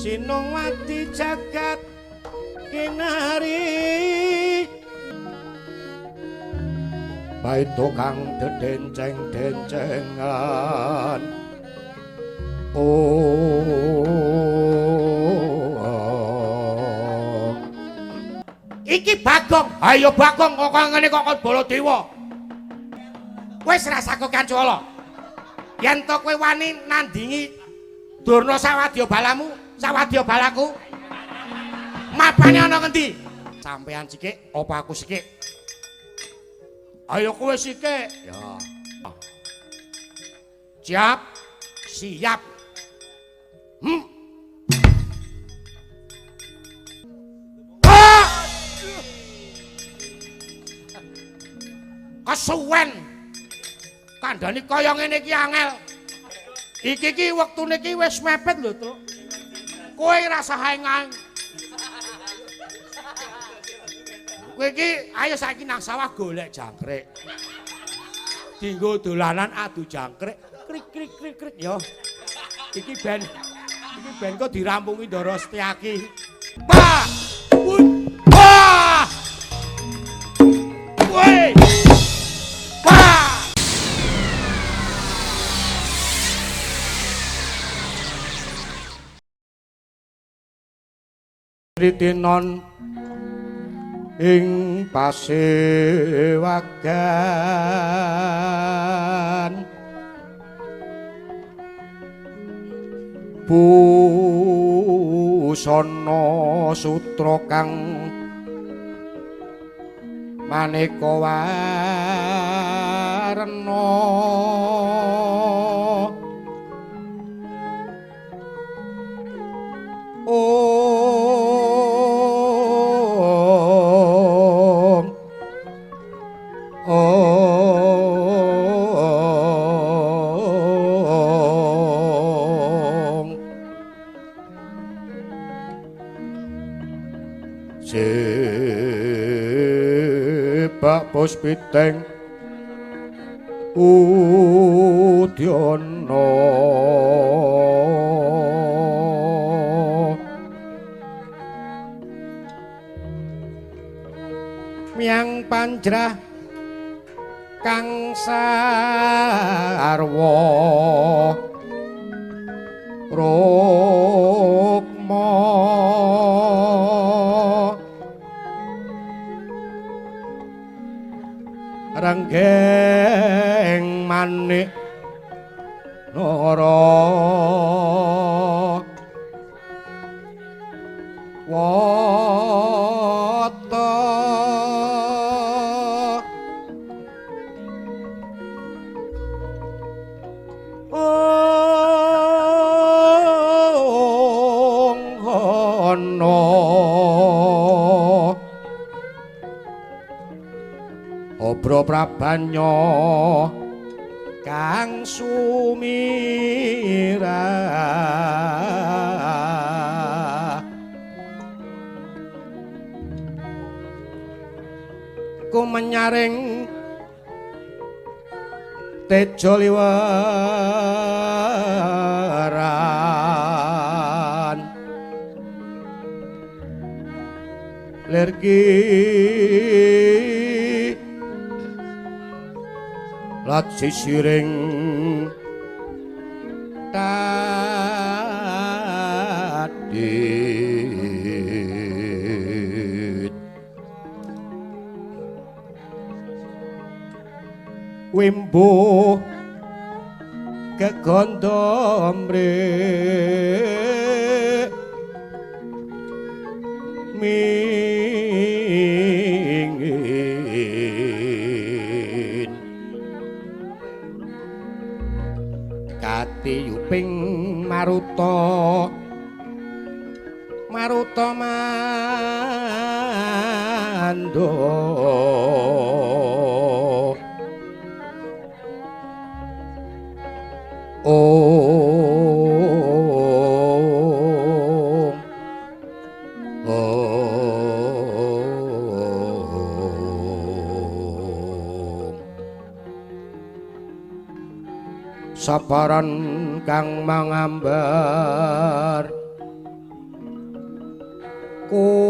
Sinowati jagat kinari baito kang dedenceng-dencengan. Oh, iki Bagong. Ayo Bagong kok ngene kok kon Baladewa. Wis rasah kok kancala. Yen to kowe wani nandingi Durna sawadya balamu, sawadya balaku. Mapane ana ngendi? Sampean sikik apa aku sikik? Ayo kowe sikik. Ya. Siap. Siap. Ah! Kesuwen. Kandhane kaya ngene iki angel. Iki ki wektune iki wis mepet lho, Truk. Kowe rasah aeng-aeng. Kowe iki ayo saiki nang sawah golek jangkrik. Dinggo dolanan adu jangkrik, krik krik krik krik ya. Iki ben kok dirampungi Ndara Setyaki. Wah! Wah! Woi! Wah! Ritinon ing pasewagan busana sutra kang maneka warna om om sebab puspiteng udyana miang panjrah kang sarwa rukma ranggeng manik nara wata ong ana obro prabanya kang sumira kumenyaring tejo liweran lir ki lat sisiring tadit wimbo kegondo mrek mingin katiyuping maruta maruta mando om om sabaran kang mangambar Kunggas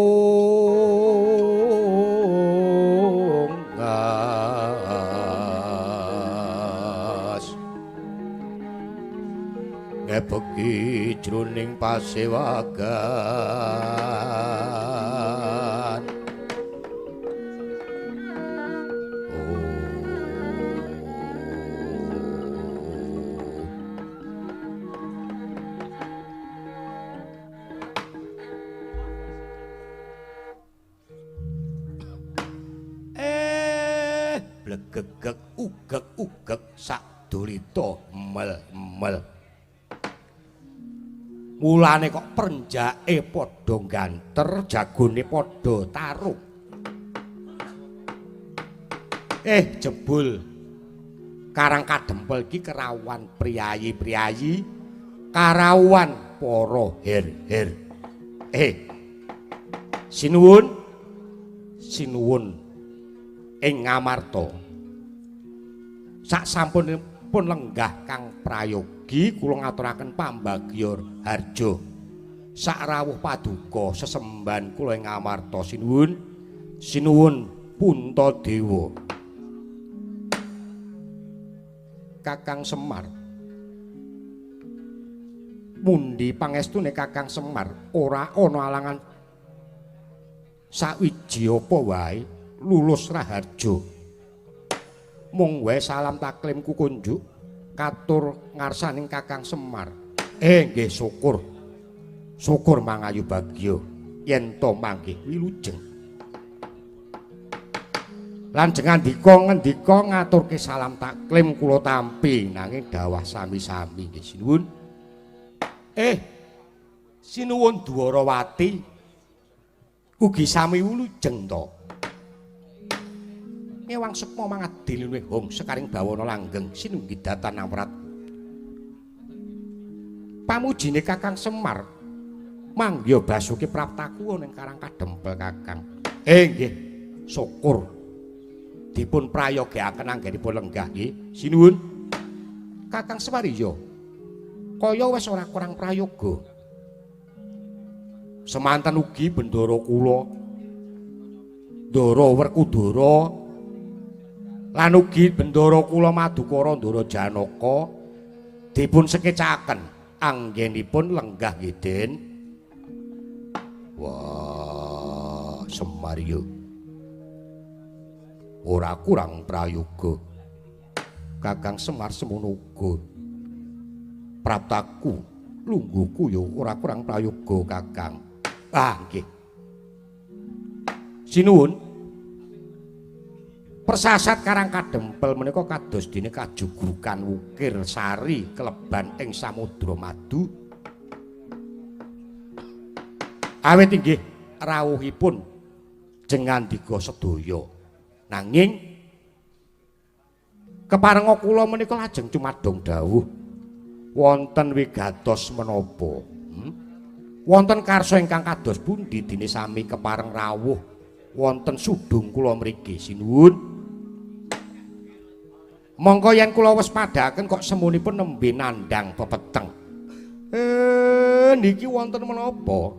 ngebeki jroning pasewagan. Blegegeg ugeg-ugeg sadulita mel-mel. Mulane kok prenjake padha ganter, jagone padha tarung. Jebul Karang Kadempel iki kerawan priyayi-priyayi, karawan para her-her. Sinuwun, sinuwun ing Ngamarta. Sak sampunipun lenggah Kang Prayogi kula ngaturaken pambagya harja. Sak rawuh paduka sesembahan kula ing Ngamarta sinuwun, sinuwun Puntadewa. Kakang Semar, mundi pangestune Kakang Semar ora ana alangan sawiji apa wae lulus raharja. Mung wae salam taklimku kunjuk katur ngarsaning Kakang Semar. Nggih syukur. Syukur mangayu bagya yen to manggih wilujeng. Lan jengandika ngendika ngaturke salam taklim kula tampi nanging dawah sami-sami nggih sinuwun. Sinuwun Dwarawati ugi sami wilujeng to. Ngewang sukma mangadil luwih hong sekaring bawana langgeng sinunggi datan awrat. Pamujine Kakang Semar mangya basuki praptaku ning Karang Kadempel Kakang. Nggih, syukur dipun prayogyakaken anggenipun lenggah nggih. Sinuwun. Kakang Semar iya kaya wis ora kurang prayoga. Semanten ugi bendara kula Ndara Werkudara lan ugi bendara kula Madukara Ndara Janaka dipun sekecaken anggenipun lenggah nggih Den. Wah, Semar yo ora kurang prayoga. Kakang Semar semono uga. Praptaku lungguhku yo ora kurang prayoga Kakang. Ah nggih. Sinuwun. Persasat Karang Kadempel menika kados dene kajugrukan wukir sari keleban ing samudra madu. Awit inggih rawuhipun jengandika sedaya. Nanging keparenga kula menika lajeng cumadong dawuh wonten wigatos menapa? Wonten karsa ingkang kados pundi dene sami kepareng rawuh wonten sudung kula mriki sinuwun. Mongko yen kula wis padhaken kok semunipun nembe nandhang pepeteng. Niki wonten menapa?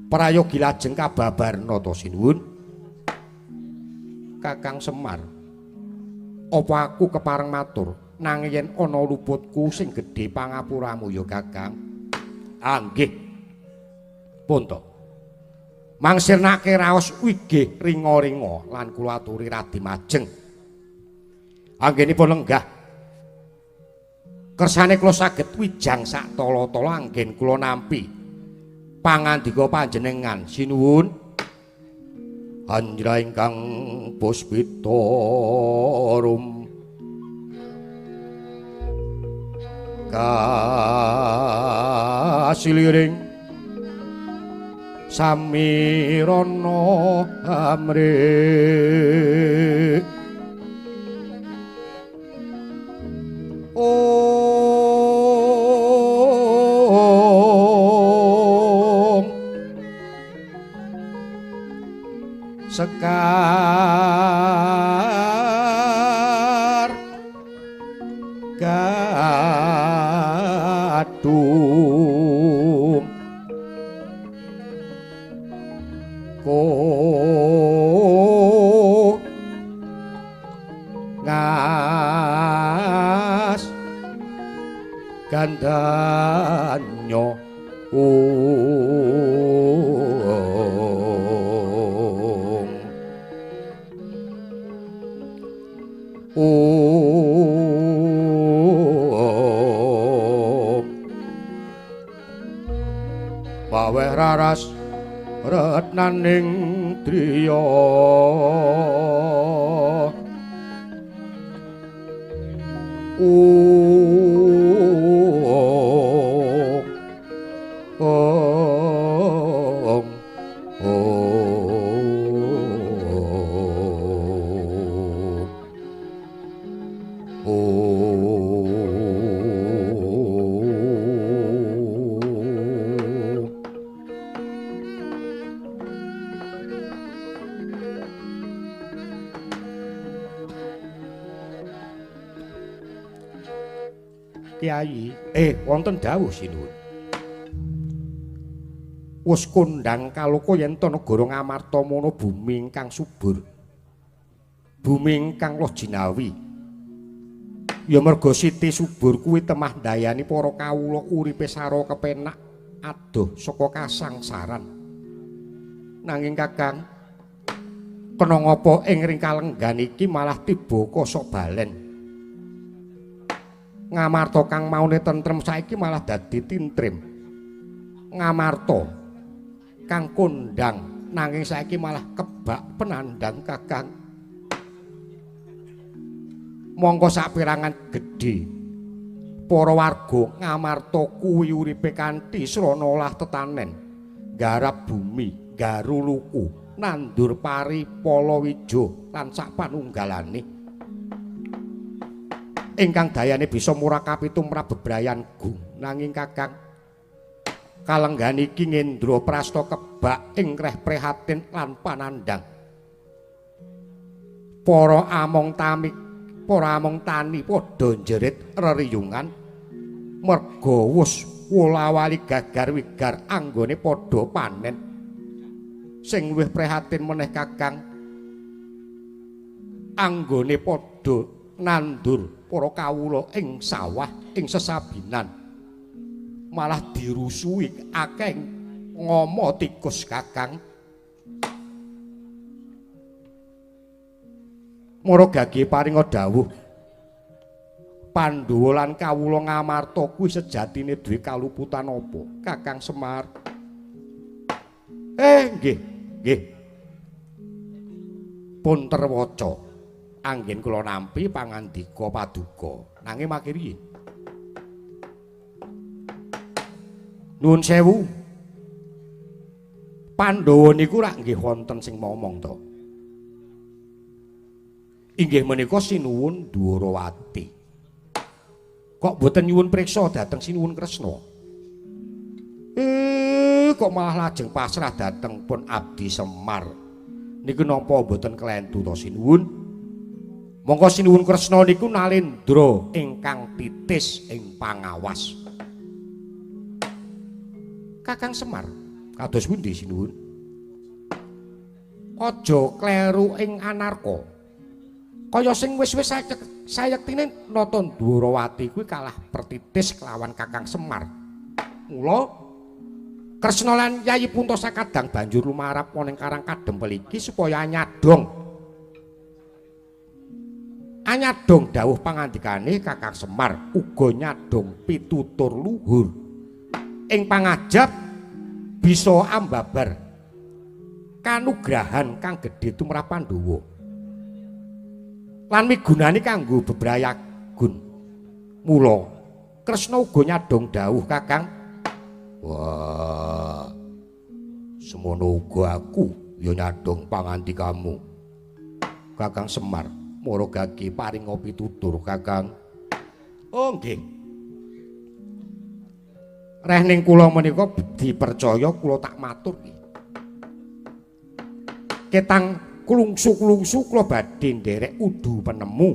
Prayogi lajeng kababarna to sinuwun. Kakang Semar, apa aku kepareng matur nanging yen ana luputku sing gedhe pangapuramu ya Kakang. Ah nggih. Pun to. Mangsirnake raos wigih ringa-ringa lan kula aturi Radi Majeng. Anggenipun lenggah kersane kula saged wijang sak tala-tala anggen kula nampi pangandika panjenengan sinuwun. Anjra ingkang puspita rum kasiliring samirana amrih ong sekar gadung Ko ngas gandanyo ung ung maweh raras retnaning driya ung ung ung ung. Kyai, wonten dawuh sinuwun. Wus kondhang kaloka yen to negara Ngamarta mono bumi ingkang subur. Bumi ingkang loh jinawi. Ya merga siti subur kuwi temah ndayani para kawula uripe saro kepenak adoh saka kasangsaran. Nanging Kakang, kena ngapa ing ring kalenggan iki malah tiba kosok balen. Ngamarta kang maune tentrem saiki malah dadi tintrim. Ngamarta kang kondhang nanging saiki malah kebak penandang Kakang. Mongko saperangan gedhe para warga Ngamarta kuwi uripe kanthi srana olah tetanen, garap bumi, garu luku, nandur pari, palawija lan sak panunggalane. Ingkang dayane bisa murakapi tumrap bebrayan gung. Nanging Kakang, kalenggan iki ngendra prasta kebak ing reh prihatin lan panandhang. Para among tami, para among tani padha njerit reriyungan merga wus wolawali gagar wigar anggone padha panen. Sing luwih prihatin meneh Kakang, anggone padha nandur para kawula ing sawah ing sesabinan malah dirusuhi akeh ngomo tikus Kakang. Mara gage paringa dawuh, Pandhawa lan kawula Ngamarta kuwi sejatine duwe kaluputan apa Kakang Semar? Nggih, nggih. Pun terwaca. Anggen kula nampi pangandika paduka. Nanging makiri. Nuwun sewu. Pandhawa niku rak nggih wonten sing momong to. Inggih menika Sinuwun Dwarawati. Kok mboten nyuwun priksa dhateng Sinuwun Kresna? Kok malah lajeng pasrah dhateng pun abdi Semar. Niku napa mboten klentu to Sinuwun? Mongko Sinuwun Kresna niku nalendra ingkang titis ing pangawas. Kakang Semar, kados pundi Sinuwun? Aja kleru ing anarka. Kaya sing wis-wis sayektine Nata Dwarawati kuwi kalah pertitis kelawan Kakang Semar. Mula Kresna lan Yayi Punta sakadang banjur lumarap ana ing Karang Kadempel iki supaya nyadong. Anyadong dawuh pangandikane Kakang Semar uga nyadong pitutur luhur ing pangajap bisa ambabar kanugrahan kang gedhe tumrap Pandhawa lan migunani kanggo bebrayagun. Mula Kresna uga nyadong dawuh Kakang. Wah, semono uga aku ya nyadong pangandikamu Kakang Semar. Mara gage paringa pitutur Kakang. Oh nggih. Reh ning kula menika dipercaya kula tak matur nggih. Ketang klungsu-klungsu kula badhe nderek udu penemu.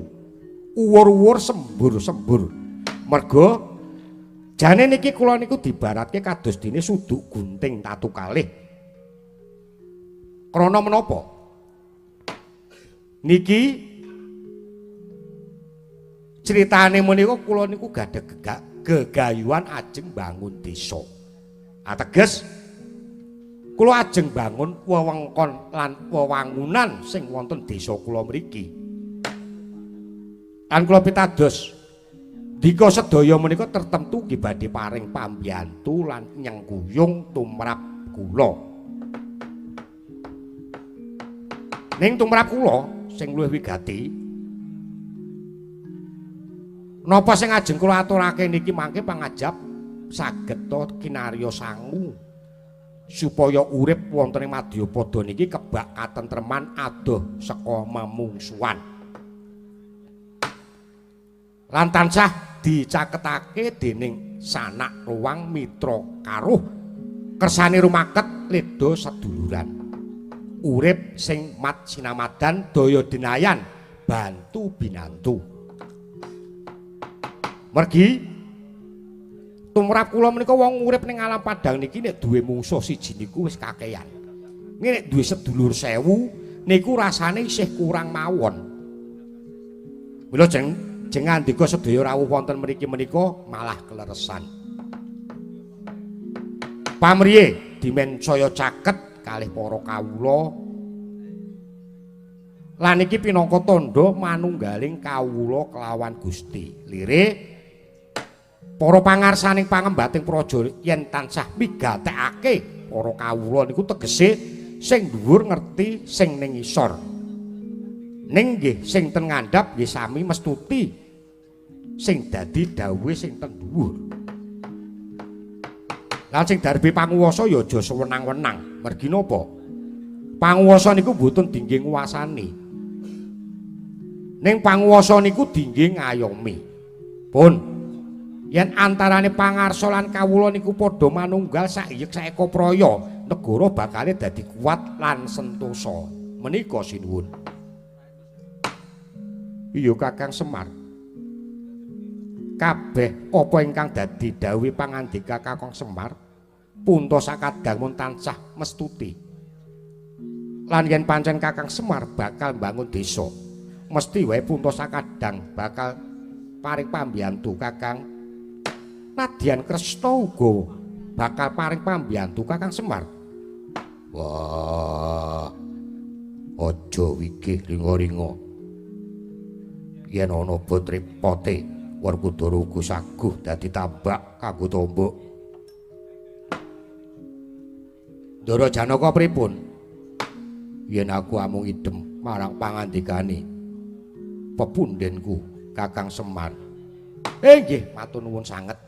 Uwur-uwur sembur-sembur. Merga jane niki kula niku dibaratke kados dene suduk gunting tatu kalih. Krana menapa? Niki critane menika kula niku gadah gegayuhan ajeng bangun desa. Ateges kula ajeng bangun wewengkon lan wewangunan sing wonten desa kula mriki. Lan kula pitados dika sedaya menika tertentu nggih badhe paring pambiyantu lan nyengkuyung tumrap kula. Ning tumrap kula sing luwih wigati, napa sing ajeng kula aturake niki mangke pangajap saged ta kinarya sangu supaya urip wonten ing madyapada niki kebak katentreman adoh saka memungsuhan. Lan tansah dicaketake dening sanak ruang mitra karuh kersane rumaket ledo seduluran. Urip sing mat sinamadan daya dinayan bantu binantu. Mergi tumrap kula menika wong urip ning alam padang niki nek duwe mungsuh siji niku wis kakean. Nek duwe sedulur 1000 niku rasane isih kurang mawon. Mila jeng ngandika sedaya rawuh wonten mriki menika malah kleresan. Pamriye dimen saya caket kalih para kawula. Lan iki pinangka tandha manunggaling kawula kelawan Gusti. Lire para pangarsaning pangembating praja yen tansah migatekake para kawula niku tegese sing dhuwur ngerti sing ning ngisor. Ning nggih sing ten ngandhap nggih sami mestuti sing dadi dawuhe sing ten dhuwur. Lan sing darbe panguwasa ya aja sewenang-wenang. Mergi napa? Panguwasa niku mboten dingge nguwasani. Ning panguwasa niku dingge ngayomi. Pun yen antarane pangarsa lan kawula niku padha manunggal saiyek saeka praya, negara bakale dadi kuat lan sentosa. Menika sinuwun. Iya Kakang Semar. Kabeh apa ingkang dadi dawuhe pangandika Kakang Semar punta sakadang mun tansah mestuti. Lan yen pancen Kakang Semar bakal mbangun desa, mesti wae punta sakadang bakal paring pambiyantu Kakang. Nadyan Kresna uga bakal paring pambiyantu Kakang Semar. Wah, aja wigih ringa-ringa. Yen ana bot repote Werkudara uga saguh dadi tambak kanggo tombok. Ndara Janaka pripun? Yen aku amung idem marang pangandikane pepundhenku Kakang Semar. Nggih, matur nuwun sanget.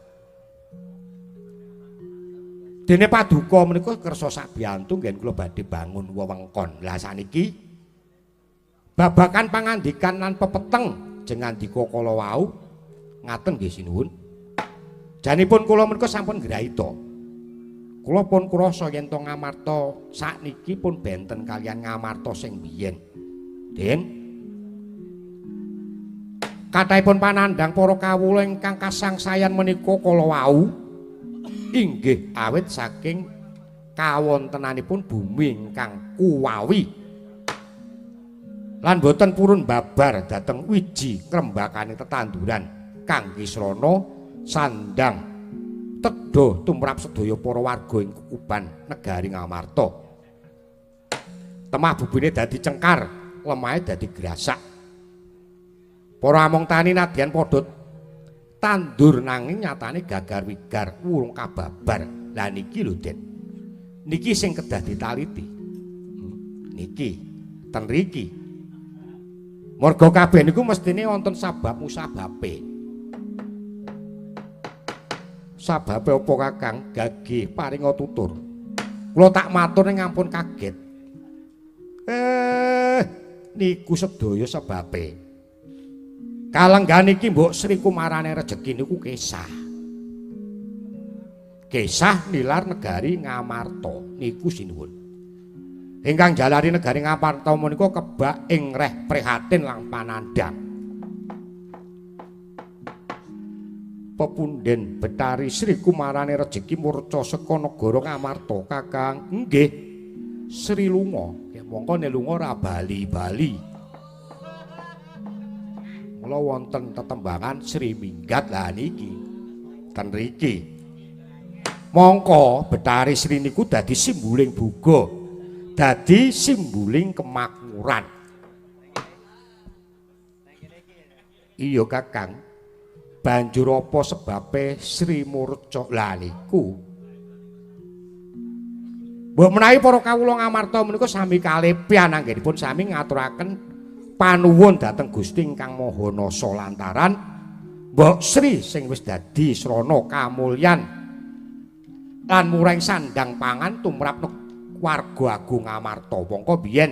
Dene paduka menika kersa sabiyantu nggen kula badhe bangun wewengkon. Lah saniki babakan pangandikan lan pepeteng jeng ngandika kala wau ngaten nggih sinuwun. Janipun kula menika sampun ngrahita. Kula pun krasa yen to Ngamarta sakniki pun benten kaliyan Ngamarta sing biyen. Den kathahipun panandhang para kawula ingkang kasangsayan menika kala wau inggih awit saking kawontenanipun bumi ingkang kuwawi lan boten purun babar dhateng wiji ngrembakane tetanduran kang kisrana sandang tedha tumrap sedaya para warga ing kukuban negari Ngamarta. Temah bubune dadi cengkar, lemahe dadi grasak. Para among tani nadyan padha tandur nanging nyatane gagar wigar urung kababar. Lah niki lho Den. Niki sing kedah ditaliti. Niki ten riki. Merga kabeh niku mestine wonten sabab musababe. Sababe apa Kakang? Gagih paringa tutur. Kula tak matur ning ampun kaget. Niku sedaya sebabe. Kalenggan iki mbok Sri Kumarane rejeki niku kesah. Kesah nilar negari Ngamarta niku sinuwun. Ingkang jalari negari Ngamarta menika kebak ing reh prihatin lan panandhang. Pepunden Betari Sri Kumarane rejeki murca saka negara Ngamarta Kakang. Nggih. Sri lunga Mongko nek lunga ora bali-bali. Mula wonten tetembangan Sri Minggat lah niki. Ten riki. Mongko Betari Sri niku dadi simbuling buga. Dadi simbuling kemakmuran. Iya Kakang. Banjur apa sebabe Sri murca lah niku? Mbok menawi para kawula Ngamarta menika sami kalepian anggenipun sami ngaturaken panuwun dhateng Gusti ingkang Maha Nasa lantaran Mbok Sri sing wis dadi srana kamulyan lan mureng sandang pangan tumrap warga agung Ngamarta. Mongko biyen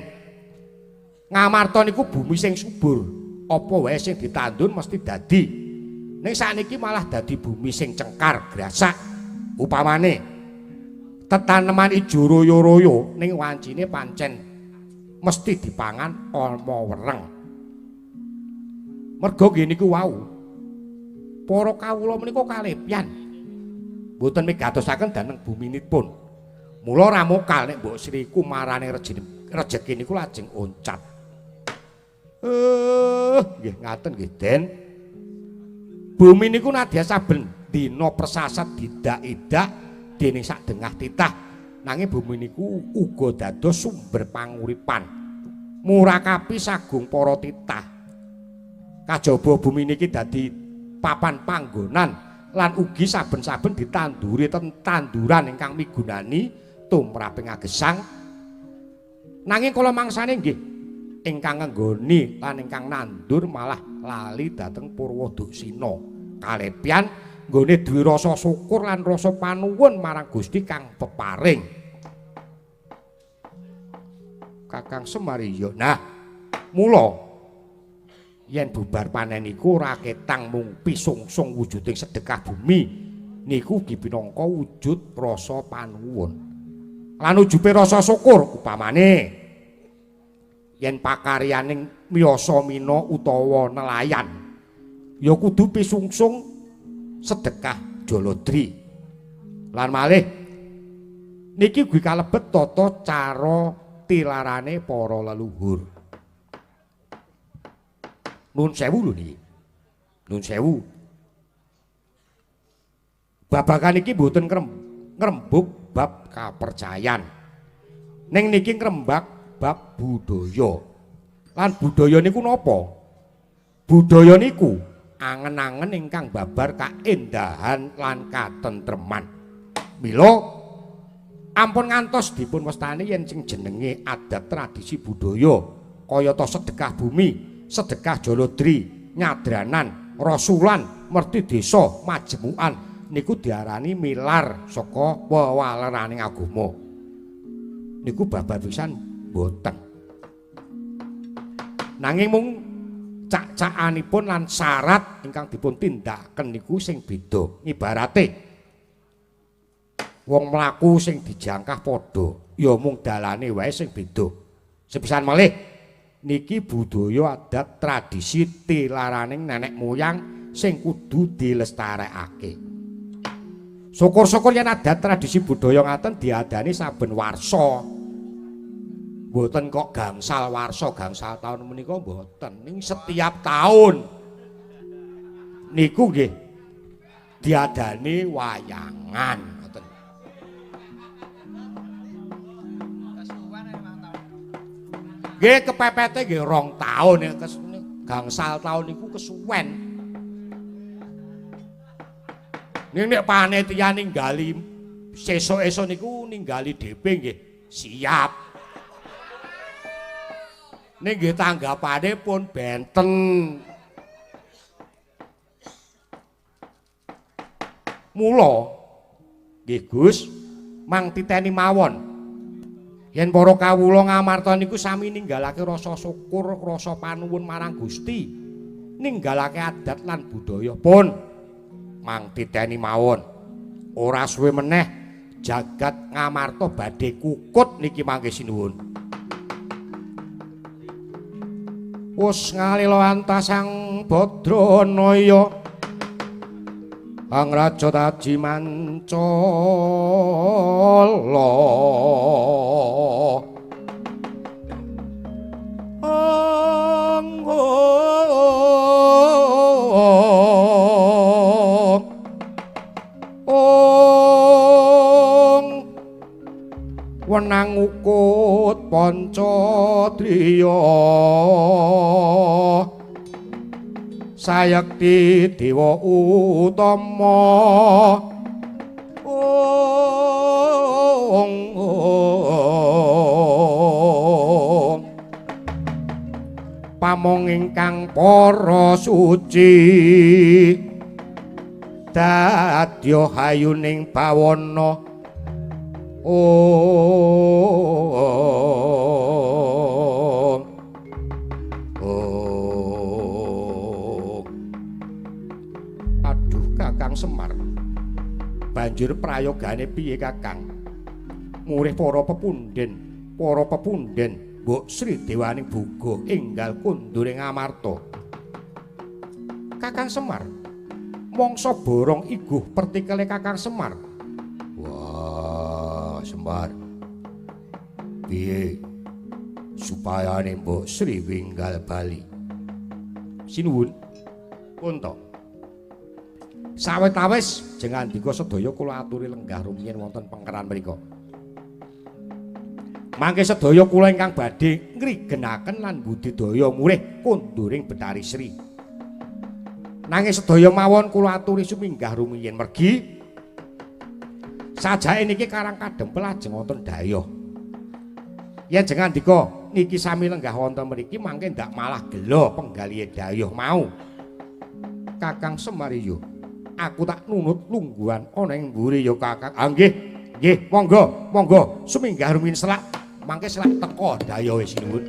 Ngamarta niku bumi sing subur, apa wae sing ditandur mesti dadi. Ning sakniki malah dadi bumi sing cengkar grasak. Upamane tetaneman ijo royo-royo ning wancine pancen mesti dipangan ana wereng. Merga nggih niku wau para kawula menika kalepyan mboten migatosaken dhateng buminipun. Mula ra mokal nek Mbok Sri ku marane rejeki niku lajeng oncat. Nggih ngaten nggih Den. Bumi niku nadya saben dina persasat didak-idak dening sak dengah titah. Nanging bumi niku uga dados sumber panguripan. Murakapi sagung para titah. Kajaba bumi niki dadi papan panggonan lan ugi saben-saben ditanduri tanduran ingkang migunani tumraping agesang. Nanging kala mangsane nggih ingkang ngenggoni lan ingkang nandur malah lali dhateng Purwoduksina. Kalepian nggone duwe rasa syukur lan rasa panuwun marang Gusti kang peparing. Kakang Semar iya. Nah, mula yen bubar panen iku ora ketang mung pisungsung wujuding sedekah bumi niku ugi pinangka wujud rasa panuwun. Lan ujube rasa syukur upamane yen pakaryaning miyasa mina utawa nelayan ya kudu pisungsung sedekah jaladri. Lan malih niki ugi kalebet tata cara tilarane para leluhur. Nun sewu lho niki. Nun sewu. Babagan iki mboten ngrembug bab kapercayan. Ning niki ngrembag bab budaya. Lan budaya niku napa? Budaya niku angen-angen ingkang babar kaendahan lan katentreman. Mila ampun ngantos dipun wastani yen sing jenenge adat tradisi budaya kayata sedekah bumi, sedekah jaladri, nyadranan, rasulan, merti desa, majemukan niku diarani milar saka wewalerane agama. Niku babar pisan mboten. Nanging mung cak-cakanipun lan syarat ingkang dipun tindakaken niku sing beda. Ibarate wong mlaku sing dijangkah padha, ya mung dalane wae sing beda. Sepisan malih niki budaya adat tradisi tilaraning nenek moyang sing kudu dilestarekake. Syukur-syukur yen adat tradisi budaya ngaten diadani saben warsa. Mboten kok gangsal warsa, gangsal taun menika mboten, ning setiap taun niku nggih diadani wayangan ngoten. Nggih kepepete nggih 2 taun gangsal taun niku kesuwen. Ning nek panitia ninggali sesuk-esuk niku ninggali DP nggih siap. Ning nggih tanggapane pun benten. Mula nggih Gus, mang titeni mawon. Yen para kawula Ngamarta niku sami ninggalake rasa syukur, rasa panuwun marang Gusti, ninggalake adat lan budaya pun mang titeni mawon. Ora suwe meneh jagat Ngamarta badhe kukut niki mangke sinuwun. Wus ngalila antasang Badranaya Kang Raja Taji Mancala. Wenang ukut panca driya sayekti dewa utama. Ong ong pamong ingkang para suci dadya hayuning bawana. Om Om. Aduh Kakang Semar, banjur prayogane piye Kakang? Murih para pepunden Mbok Sri Dewaning Buga enggal kondur ing Amarta. Kakang Semar, mangsa borong iguh pertikele Kakang Semar. Wah, Semar, piye supayane Mbok Sri winggal bali? Sinuwun. Kunto. Sawetawis jengandika sedaya kula aturi lenggah rumiyin wonten pengkeran mriku. Mangke sedaya kula ingkang badhe ngrigenaken lan budidaya murih konduring Betari Sri. Nanging sedaya mawon kula aturi suminggah rumiyin mergi sajake niki Karang Kadempel lajeng wonten dayoh. Yen jengandika niki sami lenggah wonten mriki mangke ndak malah gelo penggalihe dayoh mau. Kakang Semar yo, aku tak nunut lungguhan ana ing mburi ya Kakang. Ah nggih, nggih, monggo, monggo suminggah rumiyin selak. Mangke selak teko dayohe sinuwun.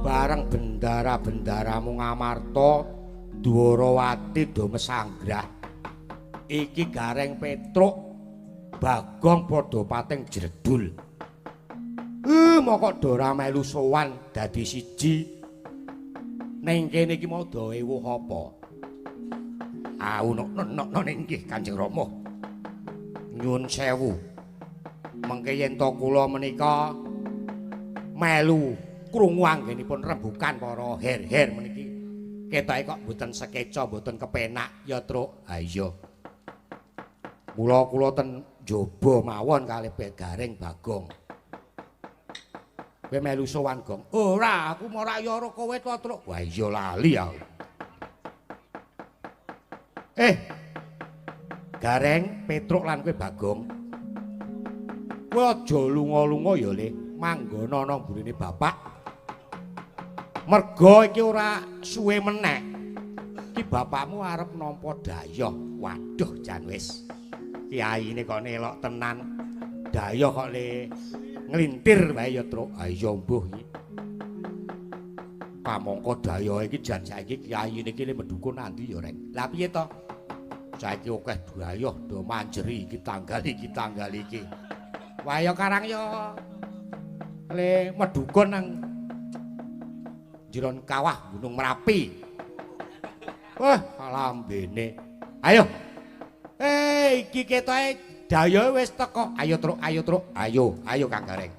Bareng bendara-bendaramu Ngamarta Dwarawati do mesanggrah. Iki Gareng Petruk Bagong padha pating jredul. Moko do ora melu sowan dadi siji. Ning kene iki mau do ewuh apa? Aunok-nok nggih Kanjeng Rama. Nyuwun sewu. Mengke yen to kula menika melu krungu anggenipun rembukan para her-her meniki. Ketoke kok mboten sekeca, mboten kepenak ya, Truk. Ha iya. Mula kula ten njaba mawon kalih Gareng Bagong. Kowe melu sowan, Gong? Ora, aku ora ya ora kowe to, Truk. Wah iya lali aku. Gareng, Petruk lan kowe Bagong. Kowe aja lunga-lunga ya, Le. Manggono nang mburine bapak. Merga iki ora suwe meneh. Iki bapakmu arep nampa dayoh. Waduh, jan wis. Kiyaine kok nelok tenan. Dayoh kok le nglintir wae ya, Truk. Ha iya mbuh iki. Kamangka dayoh iki jan saiki kiyaine iki le mendukun andi ya, Rek. Lah piye to? Saiki akeh dayoh do manjeri iki tanggal iki tanggal iki. Wah ya karang ya le medukun nang jeron kawah Gunung Merapi. Wah, lambene. Ayo. Iki ketoke dayohe wis teko. Ayo, Truk, ayo, Truk. Ayo, ayo Kang Gareng.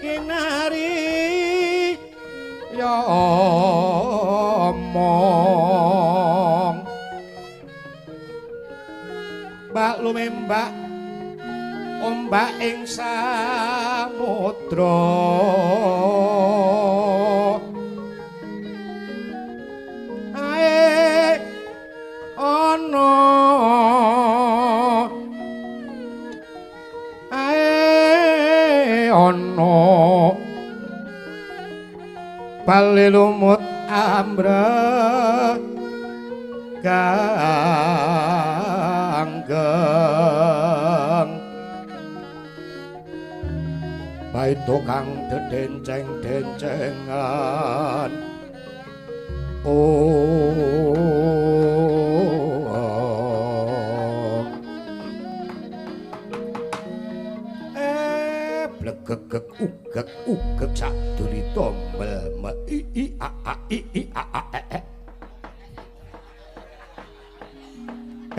Kinari ya omong mbak lumembak ombak ing samudra ae ana ae ana bali lumut ambrek ganggeng baito kang dedenceng-dencengan oh blegegeg ugeg ugeg sadulita mel me i i a a i i a a e e.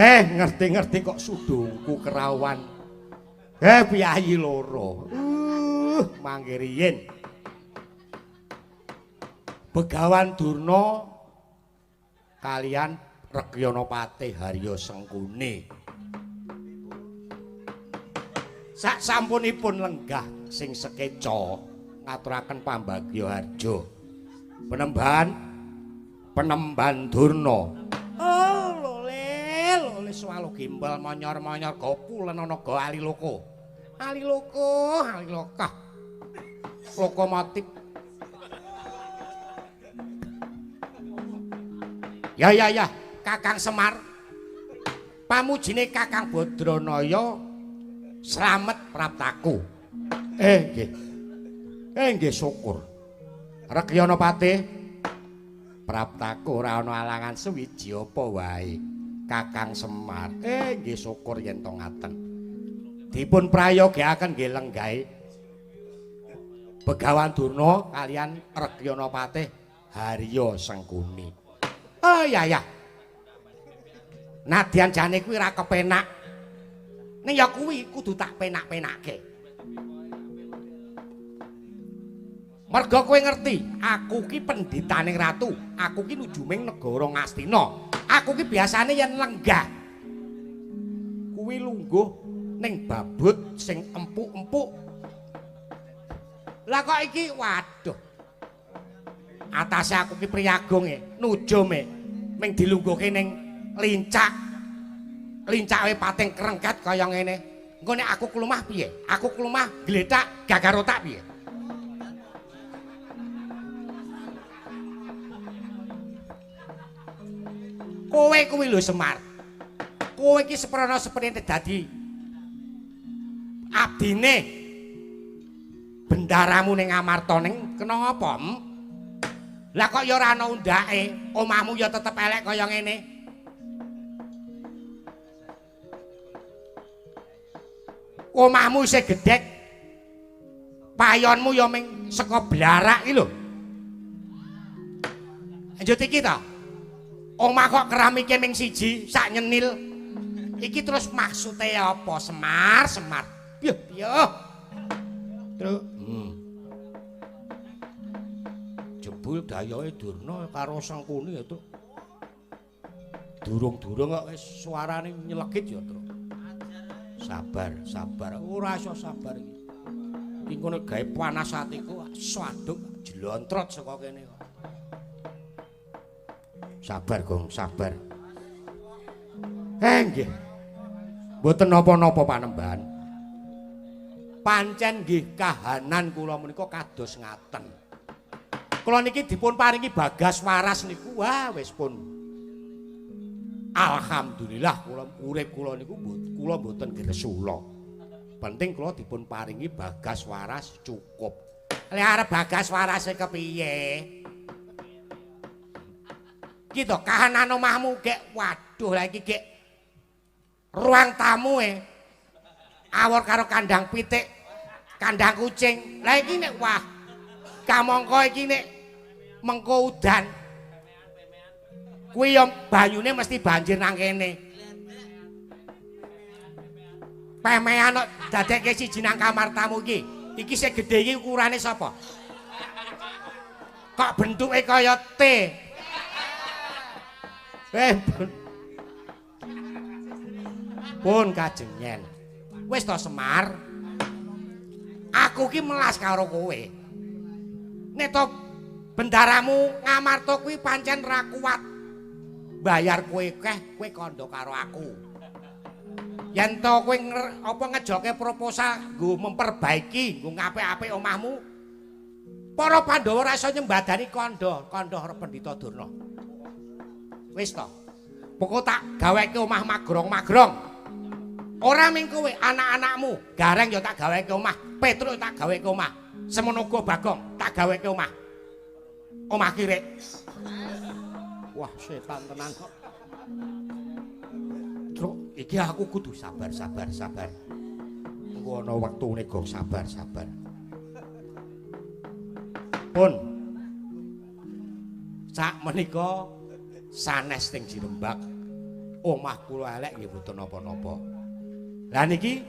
Ngerti-ngerti kok sudungku kerawan. Piyayi loro. Mangke riyin. Begawan Durna kalian Rekyana Patih Harya Sengkuni. Sak sampunipun lenggah sing sekeca ngaturaken pambagya harja. Penemban Durna. Oh, lole, lole swalu gimbal monyor-monyor gopulen ana go aliloko. Aliloko, aliloka. Lokomotif. Ya ya ya, Kakang Semar. Pamujine Kakang Badranaya slamet praptaku. Nggih. Nggih syukur. Rekyana Patih praptaku ora ana alangan sewiji apa wae. Kakang Semar. Nggih syukur yen to ngaten. Dipun prayogiaken nggih lenggahe Begawan Durna kalian Rekyana Patih Harya Sengkuni. Oh iya ya. Nadyan jane kuwi ora kepenak. Ning ya kuwi kudu tak penak-penake. Merga kowe ngerti, aku ki pendhitaning ratu, aku ki nujuming negara Ngastina. Aku ki biasane yen lenggah kuwi lungguh ning babut sing empuk-empuk. Lah kok iki waduh. Atase aku ki priyagung e, nujume ming dilungguhke ning lincak. Lincake pating krengket kaya ngene. Engko nek aku klumah piye? Aku klumah gletak gagar otak piye? Kowe kuwi lho Semar. Kowe iki seprana seprene dadi abdine bendaramu ning Amarta ning kena apa? Lah kok ya ora ana undake, omahmu ya tetep elek kaya ngene. Omahmu isih gedhek. Payonmu ya ming saka blarak iki lho. Lanjut iki ta. Omah kok keramike ming siji, sak nyenil. Iki terus maksude apa, Semar? Semar. Piye piye? Truk. Jebul dayohe Durna karo Sengkuni ya, Truk. Durung-durung kok wis suarane nyelekit ya, Truk. Sabar, sabar. Ora iso sabar iki. Iki ngono gawe panas atiku, saduk jlontrot saka kene kok. Sabar, Gong, sabar. Nggih. Mboten napa-napa panembahan. Pancen nggih kahanan kula menika kados ngaten. Kula niki dipun paringi bagas waras niku wah wis pun. Alhamdulillah kula urip kula niku kula mboten gresula. Penting kula dipun paringi bagas waras cukup. Lek arep bagas warase kepiye? Iki to kahanan omahmu gek waduh lah iki gek ruang tamu e awor karo kandang pitik, kandang kucing. Lah iki nek wah kamangka iki nek mengko udan kuwi ya banyune mesti banjir nang kene. Pemean kok dadekke siji nang kamar tamu iki. Iki sing gedhe iki ukurane sapa? Kok bentuke kaya T. Pun kajengen. Wis to Semar. Aku ki melas karo kowe. Nek to bendaramu Ngamarta kuwi pancen ra kuat. Bayar kowe keh, kowe kandha karo aku. Yen to kowe apa ngejoke proposal nggo memperbaiki, nggo ngapik-apik omahmu. Para Pandhawa ora iso nyembadani kandha, kandha karo Pendhita Durna. Wis to. Pokok tak gaweke omah magrong-magrong. Ora ming kowe, anak-anakmu, Gareng ya tak gaweke omah, Petruk tak gaweke omah, semono uga Bagong tak gaweke omah. Omah kirik. Wah, setan tenan kok. Truk, iki aku kudu sabar, sabar, sabar. Engko ana wektune go sabar, sabar. Pun. Sak menika sanes teng Jirembak. Omah kula elek nggih mboten napa-napa. Lah niki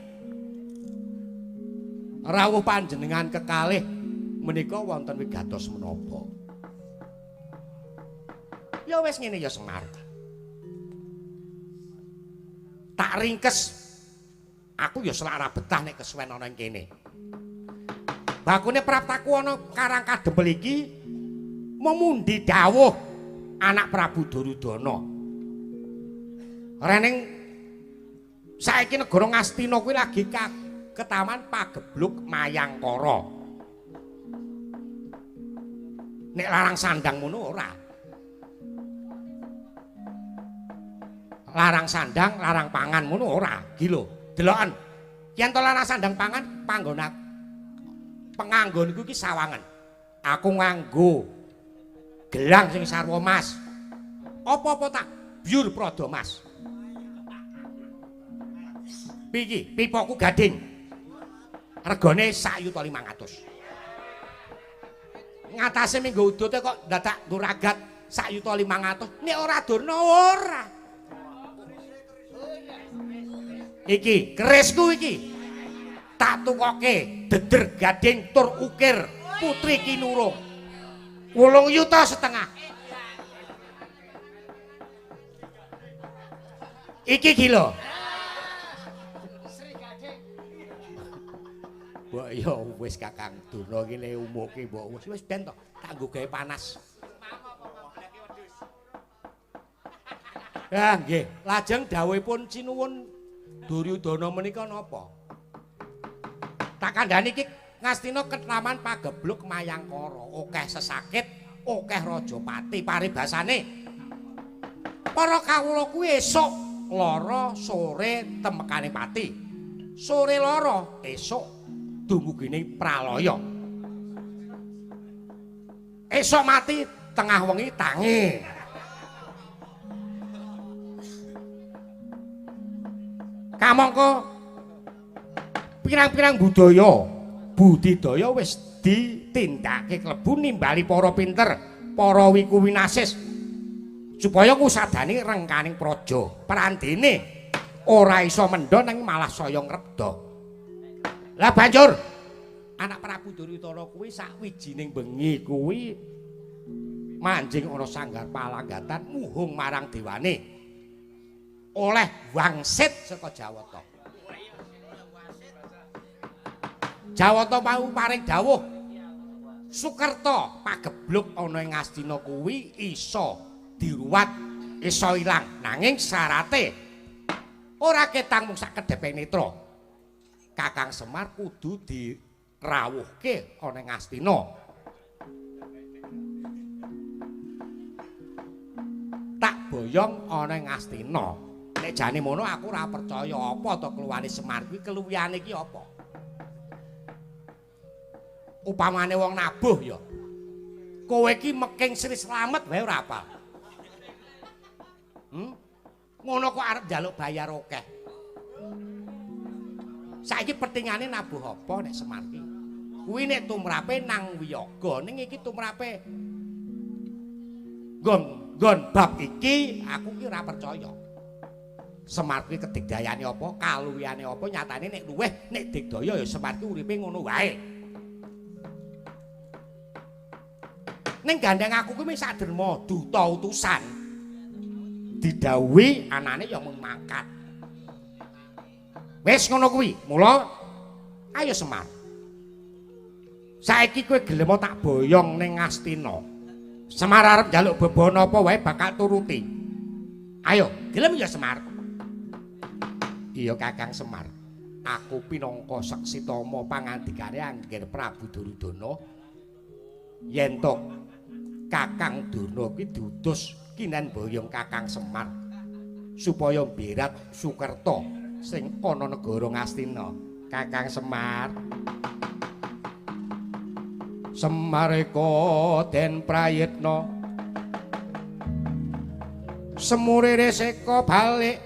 rawuh panjenengan kekalih menika wonten wigatos menapa? Ya wis ngene ya Semar. Tak ringkes. Aku ya selak ora betah nek kesuwen ana ing kene. Bakune praptaku ana Karang Kadempel iki memundi dawuh anak Prabu Duryudana. Rening saiki negara Ngastina kuwi lagi ketaman pagebluk Mayangkara. Nek larang sandang ngono ora. Larang sandang, larang pangan ngono ora. Gila, deloken. Yen to larang sandang pangan panggonan penganggon iku iki sawangan. Aku nganggo gelang sing sarwa mas. Apa-apa tak byur prada mas. Piye pipaku gading. Regane 1.500.000. Ngatasé minggu udute kok dadak nggo ragat 1.500.000. Nek ora Durna ora. Iki kerisku iki. Tak tukoke deder gading tur ukir putri kinurung. 8,5 juta. Iki gila. Mbok ya wis Kakang Durna iki le umuke mbok wis wis ben to tak nggo gawe panas. Ah nggih, lajeng dawuhipun sinuwun Duryudana menika napa? Tak kandhani iki Ngastina ketlaman pagebluk Mayangkara, akeh sesakit, akeh rajapati paribasane. Para kawula kuwi esuk lara sore temekane pati. Sore lara esuk dumugine pralaya. Esuk mati tengah wengi tangi. Kamangka pirang-pirang budaya, budidaya wis ditindakake klebu nimbali para pinter, para wiku winasis supaya ngusadani rengkaning praja. Prandene ora iso mendha nang malah saya ngrebda. Lah banjur anak Prabu Duryudana kuwi sakwijining bengi kuwi manjing ana sanggar palanggatan muhung marang dewane oleh wangsit saka Jawata. Jawata mau paring dawuh Sukerta pagebluk ana ing Ngastina kuwi iso diruwat, iso ilang, nanging syarate ora ketang mung sak kedheping netra. Kakang Semar kudu dirawuhke ana ing Ngastina. Tak boyong ana ing Ngastina. Nek jane mono aku ora percaya apa to keluwane Semar kuwi keluwihane iki apa? Upamane wong nabuh ya. Kowe iki meking Sri Slamet wae ora apal. Ngono kok arep njaluk bayar akeh. Saiki petingane nabuh apa nek Semar ki? Kuwi nek tumrape nang wiyaga, ning iki tumrape nggon bab iki aku ki ora percaya. Semar kuwi kedigdayane apa, kaluwihane apa, nyatane nek luweh nek digdaya ya Semar ki uripe ngono wae. Ning gandeng aku kuwi sak derma duta utusan. Didhawuhi anane ya mung mangkat. Wis ngono kuwi. Mula ayo Semar. Saiki kowe gelem tak boyong ning Ngastina. Semar arep njaluk bebana apa wae bakal turuti. Ayo, gelem ya Semar? Iya Kakang Semar. Aku pinangka seksi tama pangandikane Angger Prabu Duryudana yen to Kakang Durna kuwi diutus kinen boyong Kakang Semar supaya mberat Sukerta sing ana negara Ngastina. Kakang Semar. Semareka den prayitna semure reseka balik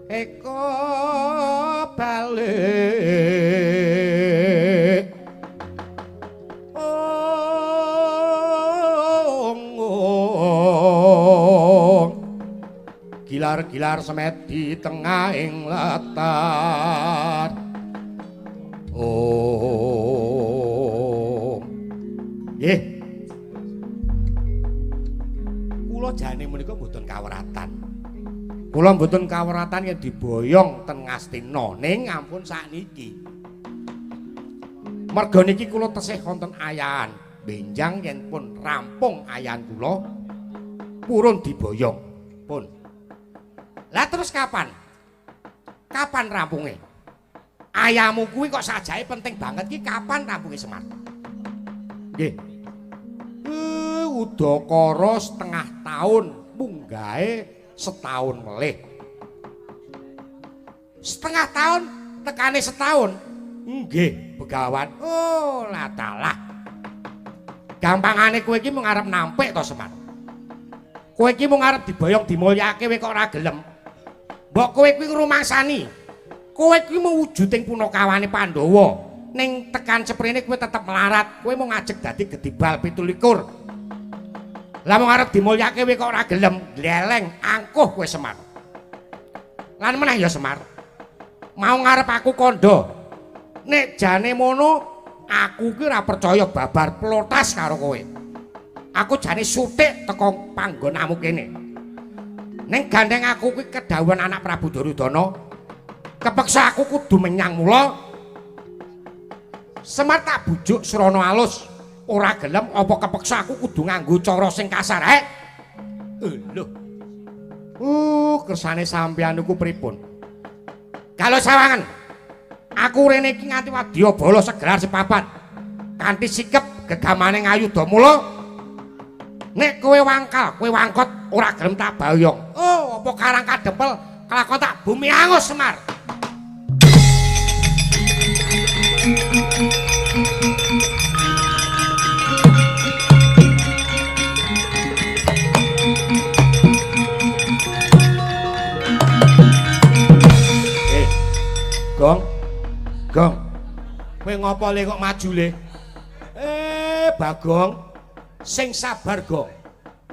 eka balik ong gilar-gilar semedi tengahing latar. Om. Nggih. Kula jane menika mboten kaweratan. Kula mboten kaweratan yen diboyong ten Ngastina ning ampun sakniki. Merga niki kula tesih wonten ayahan. Benjang yen pun rampung ayahan kula purun diboyong. Pun. Lah terus kapan? Kapan rampunge? Ayamu kuwi kok sajae penting banget ki kapan rampunge Semar? Nggih. Udakara setengah tahun munggahe setahun melih. Setengah tahun tekane setahun. Nggih, Begawan. Oh, latalah. Gampangane kowe iki mung arep nampik to, Semar. Kowe iki mung arep diboyong dimulyake kowe kok ora gelem. Mbok kowe kuwi ngrumangsani. Kowe kuwi mewujuding punakawane Pandhawa. Ning tekan seprene kowe tetep melarat. Kowe mung ngajeg dadi gedibal 27. Lah mung arep dimulyake kowe kok ora gelem, gleleng angkuh kowe Semar. Lan meneh ya Semar. Mau ngarep aku kandha. Nek jane mono aku ki ora percaya babar plotas karo kowe. Aku jane sutik teko panggonamu kene. Ning gandeng aku kuwi kedhawuhan anak Prabu Duryudana. Kepeksa aku kudu menyang mula. Semar tak bujuk srana alus. Ora gelem apa kepeksa aku kudu nganggo cara sing kasar. Lho. Kersane sampeyan niku pripun? Kalau sawangan aku rene iki nganti wadyabala segelar sepapat. Kanthi sikep gegamane ngayuda mula. Nek kowe wangkal, kowe wangkot ora gelem tak bayong. Oh, apa karang kadempel kelakon tak bumi angus Semar. Gong. Gong. Kowe ngopo le kok maju le? Bagong. Sing sabar, Gong.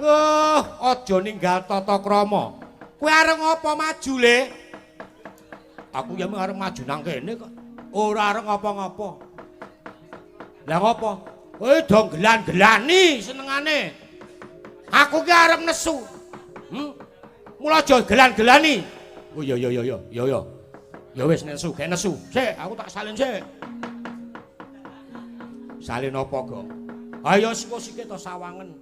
Oh, aja ninggal tata krama. Kowe arep ngopo maju le? Aku ya mung arep maju nang kene kok. Ora arep ngapa-ngapa. Lah ngopo? Kowe do gelan-gelani senengane. Aku ki arep nesu. Mula aja gelan-gelani. Oh iya iya iya iya iya. Ya wis nesu, gek nesu. Sik, aku tak salin sik. Salin apa, Gong? Ayo siko-sike to sawangen.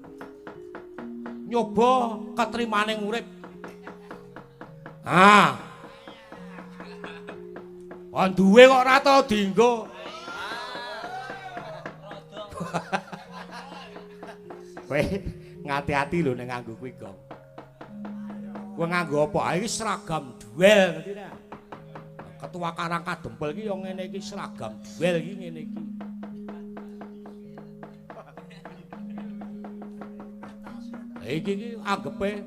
Nyoba ketrimane urip. Ah. Oh, duwe kok ora tau dienggo. Kowe ngati-ati lho nek nganggo kuwi, Gong. Kowe nganggo apa? Iki seragam duel ngerti ta? Ketua Karang Kadempel iki ya ngene iki seragam duel iki ngene iki. Iki iki anggepe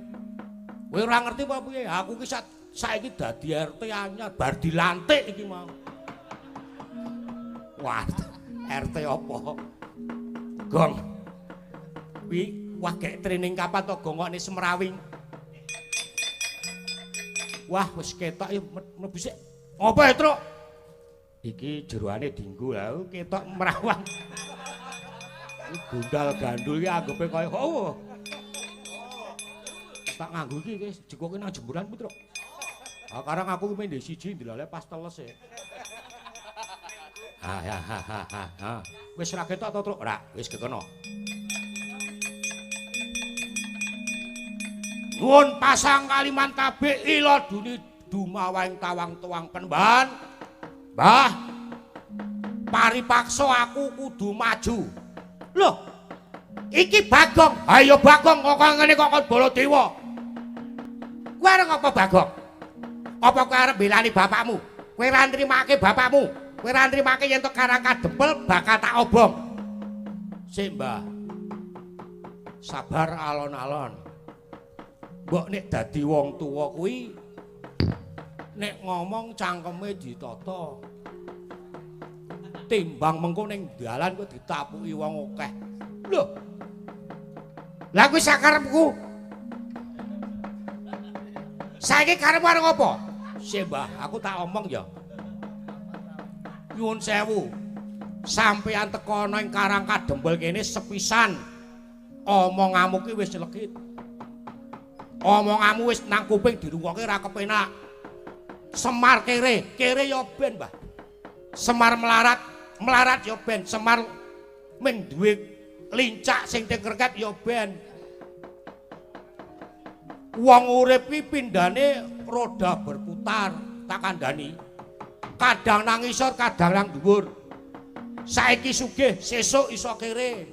kowe ora ngerti apa piye? Aku ki saiki dadi RT anyar bar dilantik iki mau. Wah, RT apa? Gong. Kuwi wah gek training kapan to gong kok ne Semrawing. Wah, wis ketok ya mlebu sik. Ngopo ya, Truk? Iki jeroane dinggo lha ketok merawang. Iki gondal gandul iki anggepe kaya oh. Tak nganggo iki wis jekoke nang jemburan Putra. Ha karang aku ki mendhe siji ndelale pas teles e. Ha ha ha ha ha. Wis ra ketok to, Truk? Ora, wis kekono. Nuwun pasang kaliman kabeh ila duni dumawaing tawang tuang penembahan. Mbah, paripaksa aku kudu maju. Loh, iki Bagong. Ayo Bagong kok ngene kok kon Baladewa. Kowe arep apa Bagong? Apa kowe arep belani bapakmu? Kowe ora nrimake bapakmu. Kowe ora nrimake yen to Karang Kadempel bakal tak obong. Sik, Mbah. Sabar alon-alon. Mbok nek dadi wong tuwa kuwi nek ngomong cangkeme ditata. Timbang mengko ning dalan kowe ditapuki wong akeh. Lho. Lah kuwi sakarepku. Saiki karepmu arep apa? Sik, Mbah, aku tak omong ya. Nyuwun sewu. Sampeyan teka ana ing Karang Kadempel kene sepisan omonganmu ki wis legit. Omonganmu wis nang kuping dirungokke ora kepenak. Semar kere, kere ya ben, Mbah. Semar melarat, melarat ya ben. Semar ming duwe lincak sing tengkerket ya ben. Wong urip ki pindhane roda berputar, tak kandhani. Kadang nang isor, kadang nang dhuwur. Saiki sugih, sesuk iso kere.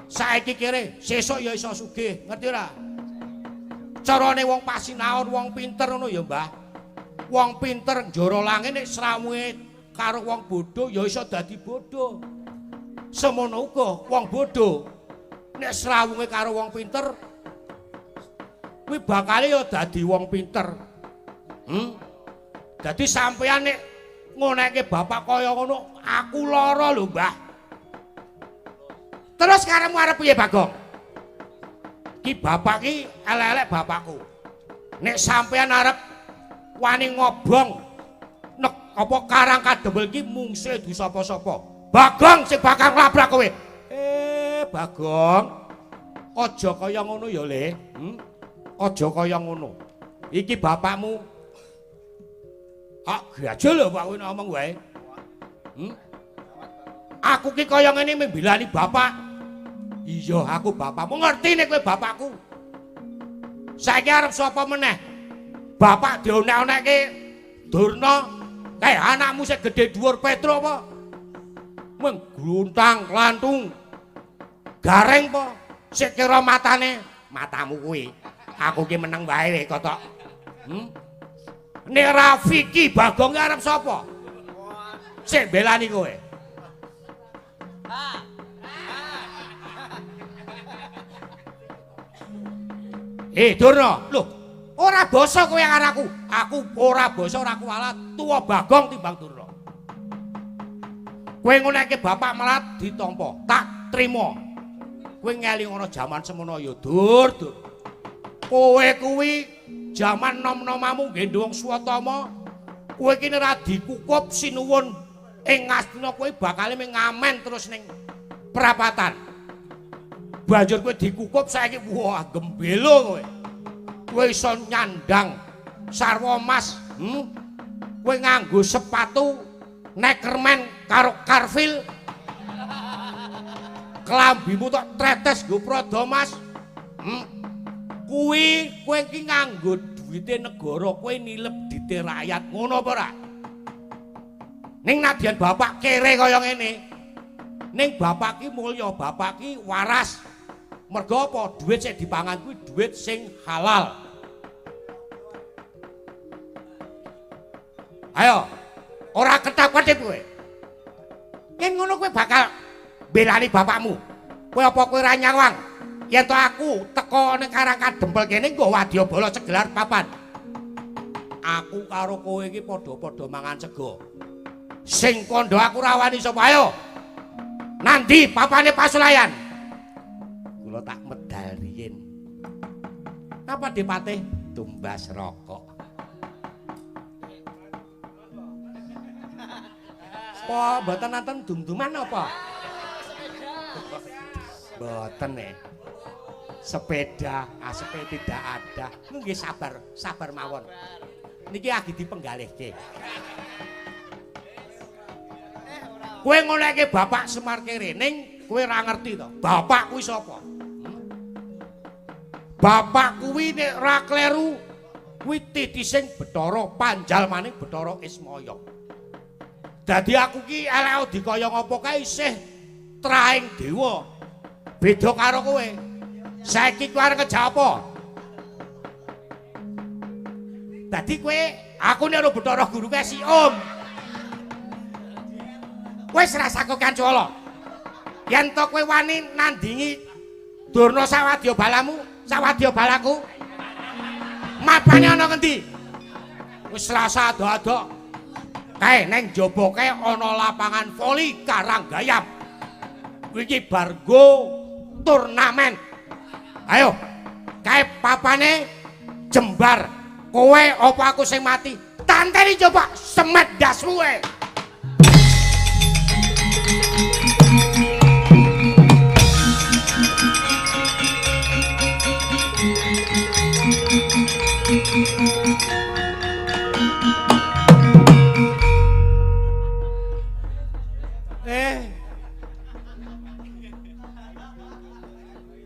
Saiki kere, sesuk ya iso sugih, ngerti ora? Carane wong pasinaon, wong pinter ngono ya, Mbah. Wong pinter njara langit nek srawunge karo wong bodho ya iso dadi bodho. Semono uga wong bodho nek srawunge karo wong pinter kuwi bakale ya dadi wong pinter. Dadi sampeyan nek ngoneke bapak kaya ngono, aku lara lho, Mbah. Terus karepmu arep piye, Bagong? Ki bapak ki elek-elek bapakku. Nek sampeyan arep wani ngobong nek apa Karang Kadempel ki mungsuhe du sapa-sapa. Bagong sing bakal nglabrak kowe. Bagong. Aja kaya ngono ya, Le. Aja kaya ngono. Iki bapakmu. Ah, gajul lho Pak kowe ngomong wae. Aku ki kaya ngene mbelani bapak. Iya, aku bapakmu. Ngerti nek kowe bapakku. Saiki arep sapa meneh? Bapak dionek-onekke Durna, kae anakmu sing gedhe dhuwur Petro apa? Meng gruntang klantung. Gareng apa? Sik kira matane, matamu kuwi. Aku ki meneng wae kotok. Nek Rafiki Bagong arep sapa? Sik belani kowe. Durna, lho, ora basa kowe karo aku. Aku ora basa ora kualat, tuwa Bagong timbang Durna. Kowe ngoneke bapak melat ditampa, tak trima. Kowe ngeling ana jaman semono ya, Dur, Dur. Kowe kuwi jaman nom-nomamu gendhong Swatama, kowe ki ora dikukup sinuwun ing Ngastina kowe bakal ngamen terus ning prapatan. Banjur kowe dikukup saiki wah gembelo kowe. Kowe iso nyandang sarwa mas, Kowe nganggo sepatu Neckerman karo Carville. Klambimu tok tretes nggo Prada Mas. Kuwi kowe iki nganggo duwite negara, kowe nilep dite rakyat ngono apa ora? Ning nadyan bapak kere kaya ngene. Ning bapak ki mulya, bapak ki waras. Mergo apa? Duit sing dipangan kuwi duit sing halal. Ayo, ora ketap-ketip kowe. Yen ngono kowe bakal mbelani bapakmu. Kowe apa kowe ora nyawang? Yen to aku teko ning Karang Kadempel kene nggo wadyabala segelar papan. Aku karo kowe iki padha-padha mangan sego. Sing kandha aku ra wani sapa? Ayo. Nandi papane Pasulayan? Kula tak medal riyin. Apa Dipatih? Tumbas rokok. Apa mboten nonton dum-duman apa? Mboten e. Sepeda, asepe tidak ada. Nggih sabar, sabar mawon. Niki lagi dipenggalihke. Kowe ngolekke Bapak Semar kere ning kowe ora ngerti to. Bapak kuwi sapa? Bapak kuwi nek ora kleru kuwi titising Bathara panjalmaning Bathara Ismaya. Dadi aku ki elek dikaya ngapa kae isih traing dewa. Beda karo kowe. Saiki kowe arep ngejak apa? Dadi kowe aku nek Bathara Guru kae si Om. Wis rasa kokean cala. Yen to kowe wani nandingi Durna sawadya balamu, sawadya balaku. Mapane ana ngendi? Wis rasa ado-ado. Kae neng jaba kae ana lapangan voli Karanggayam. Iki bar go turnamen. Ayo. Kae papane jembar. Kowe apa aku sing mati? Tanteni coba semet dasmu kowe.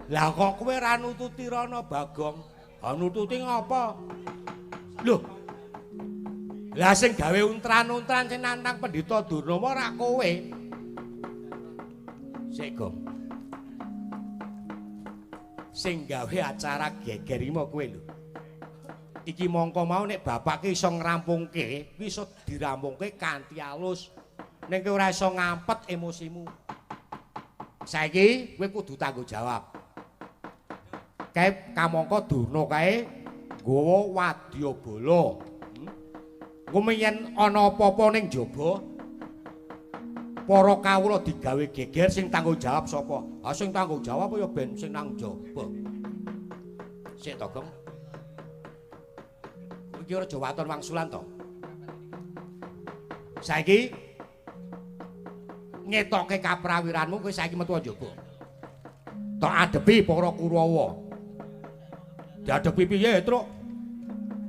Lah kok kowe ora nututi rono Bagong? Ha nututi ngapa? Lho. Lah sing gawe untran-untran sing nantang Pendhita Durna ora kowe. Sik, Gong. Sing gawe acara geger iki kowe lho. Iki mongko mau nek bapake iso ngrampungke, kuwi iso dirampungke kanthi alus. Nek kowe ora iso ngampet emosimu. Saiki kowe kudu tanggung jawab. Kae kamangka Durna kae nggawa wadyabala. Engko yen ana apa-apa ning jaba para kawula digawe geger sing tanggung jawab sapa? Ha sing tanggung jawab ya ben sing nang jaba. Sik to, Gong. Iki ora waton wangsulan to. Saiki ngetoke kaprawiranmu kowe saiki metu njaba. Tok adepi para Kurawa. Diadepi piye, Truk?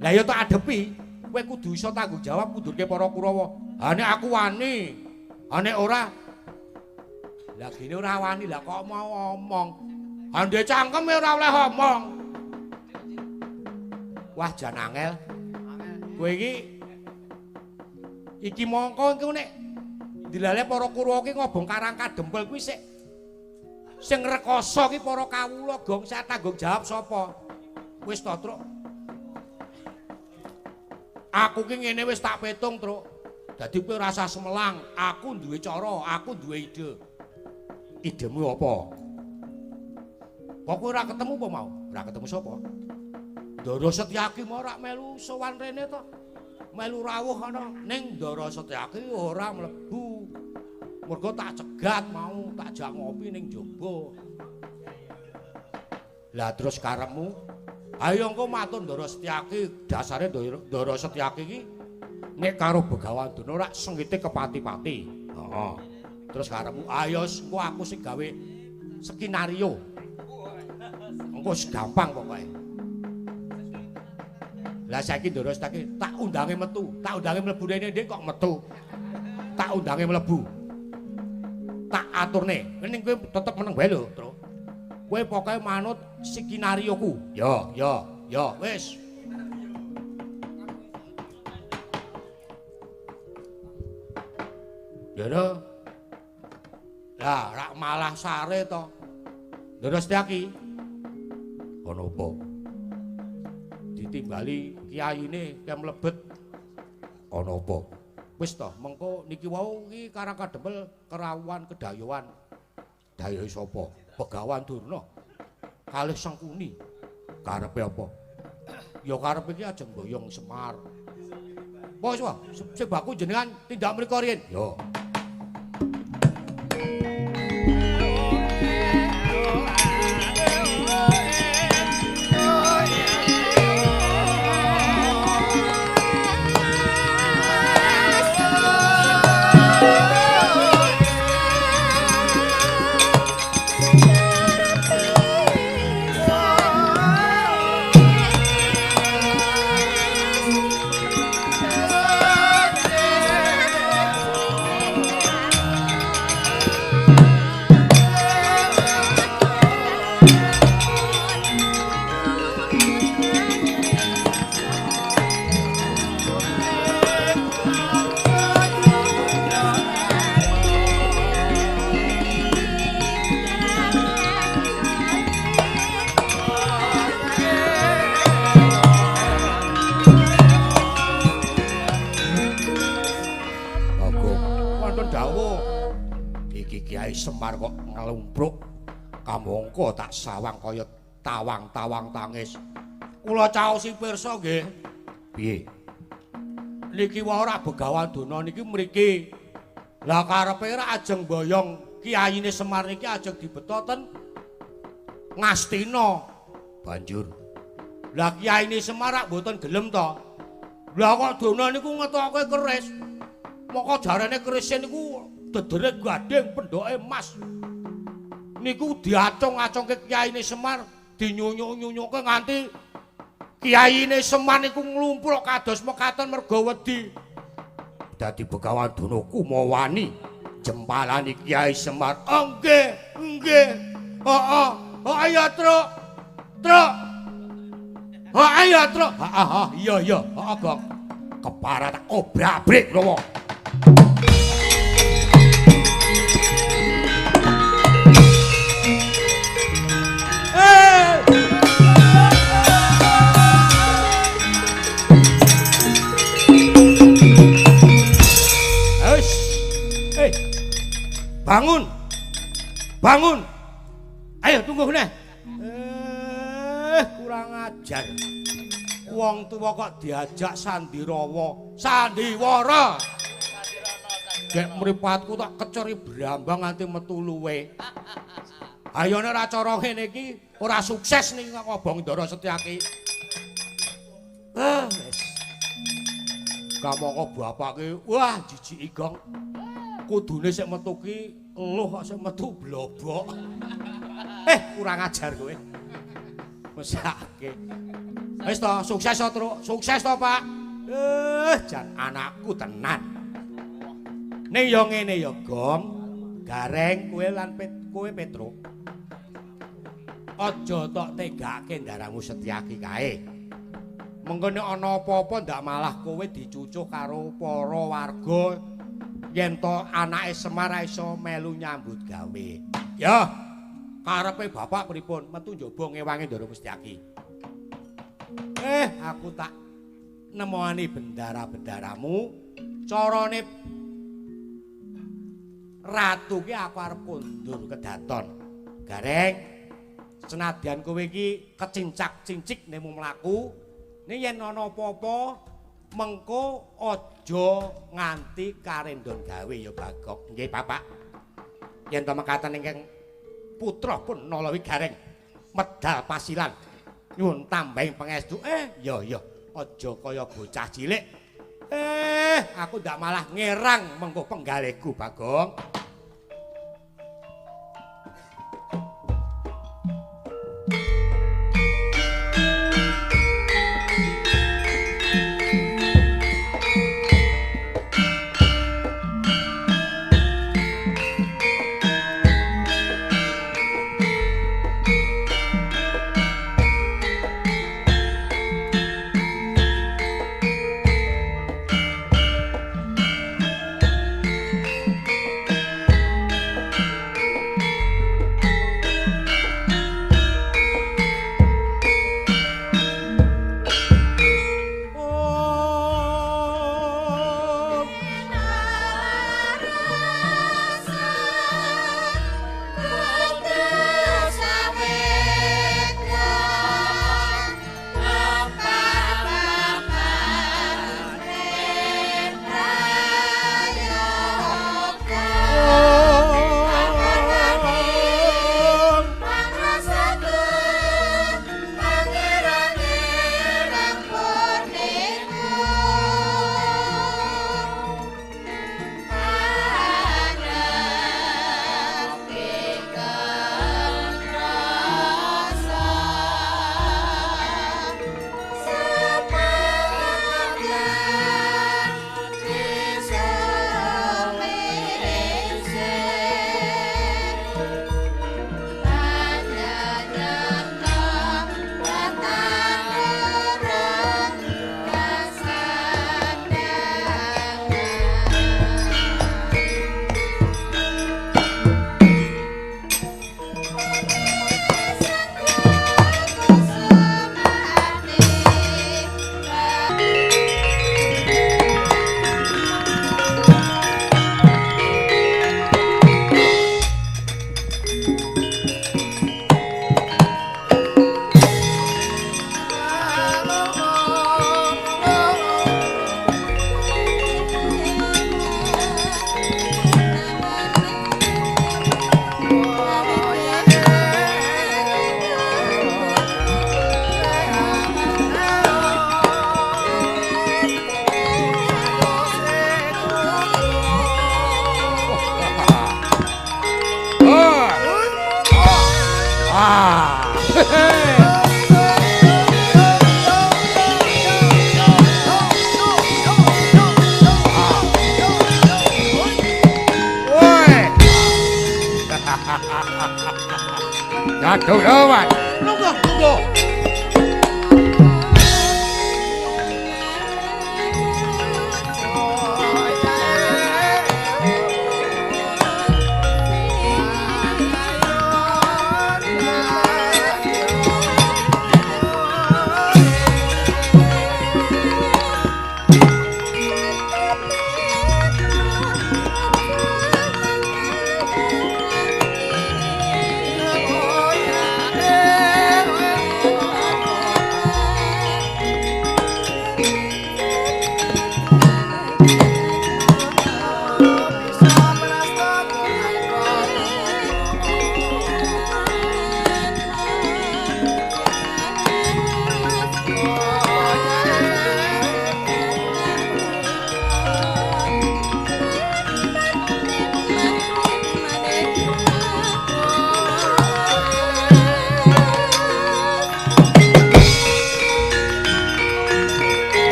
Lah ya tok adepi, kowe kudu iso tanggung jawab kudurke para Kurawa. Ha nek aku wani, ha nek ora. Lah gene ora wani, lah kok mau omong. Ha ndek cangkeme ora oleh omong. Wah jan angel. Kowe iki iki mongko engko nek dilale para Kurawa ki ngobong karang kadempel kuwi sik sing rekoso ki para kawula, Gong. Sak tanggung jawab sapa? Wis to, Truk. Aku ki ngene wis tak petung, Truk. Dadi kowe ora usah semelang, aku duwe cara, aku duwe ide. Idemu apa? Kok kowe ora ketemu apa mau? Ora ketemu sapa? Ndara Setyaki mau ora melu sowan rene to. Melu rawuh ana ning Ndara Setyaki ora mlebu. Mergo tak cegat mau, tak jak ngopi ning jaba. Lah terus karepmu? Ayo engko matur Ndara Setyaki, dasare Ndara Setyaki iki nek karo Begawan Durna rak sengite kepati-pati. Heeh. Terus karepmu, ayo engko aku sing gawe skenario. Engko gampang pokoke. Lah saiki Ndara Setyaki tak undange metu, tak undange mlebu rene ndek kok metu. Tak undange mlebu. Tak aturne. Ning kowe tetep meneng wae lho, Truk. Kowe pokoke manut skenarioku. Ya, ya, ya, wis. Ndara. Lah, rak malah sare to. Ndara Setyaki. Ana apa? Ditimbali kiyaine ke mlebet. Ana apa? Wis to, mengko niki wau iki Karang Kadempel kerawuhan kedayohan. Dayohe sapa? Begawan Durna. Kalih Sengkuni. Karepe apa? Ya karepe iki ajeng mboyong Semar. Wis wae, sing baku jenengan tindak mriko riyin. Ya. Kyai Semar kok nglumpruk kamangka tak sawang kaya tawang-tawang tangis. Kula caosi pirsa nggih. Piye? Niki wae ora Begawan Durna niki mriki. Lah karepe ora ajeng boyong kiyaine Semar niki ajeng dibeto ten Ngastina. Banjur lah kiyaine Semar rak mboten gelem to. Lah kok Durna niku ngetoke keris. Moko jarene kerise niku dedere gading pendoke emas. Niku diacung-acungke kiyaine Semar, dinyunyuk-nyunyuke nganti kiyaine Semar niku nglumpruk kados mekaten merga wedi. Dadi Begawan Durna kumawani jempalani Kyai Semar. Oh nggih, nggih. Heeh. Oh ayo Truk. Truk. Oh ayo Truk. Heeh, iya iya. Heeh, Gong. Keparat tak obrak-abrik kowe. Bangun. Bangun. Ayo tunggu meneh. Kurang ajar. Wong tuwa kok diajak sandirawa, sandiwara. Gek mripatku tak keceri brambang nganti metu luwe. Ayo nek ora cara ngene iki ora sukses ning ngobong Ndara Setyaki. Wis. Kamangka bapake wah jijiki Gong. Kudune sik metu ki eluh kok sik metu blobok. Kurang ajar kowe. Mesake. Wis to, sukses to, Truk. Sukses to, Pak. Jan anakku tenan. Ning yo ngene ya, Gong. Gareng kowe lan kowe Petruk. Aja tok tegake ndaramu Setyaki kae. Mengko nek ana apa-apa ndak malah kowe dicucuh karo para warga yen to anake Semar iso melu nyambut gawe. Ya, karepe bapak pripun? Metu njaba ngewangi Ndara Setyaki. Aku tak nemoni bendara-bendaramu. Carane ratu ki aku arep kondur kedaton. Gareng, senadyan kowe iki kecincak-cincik nemu mlaku, ning yen ana apa-apa mengko aja nganti karendon gawe ya Bagong. Nggih, Bapak. Yen to mekaten ingkang putra pun nalawi Gareng medal pasilan nyuwun tambahing pangestu. Ya ya, aja kaya bocah cilik. Aku ndak malah ngerang mengko penggalihku Bagong. Nyadong lawan. Lungguh, lungguh.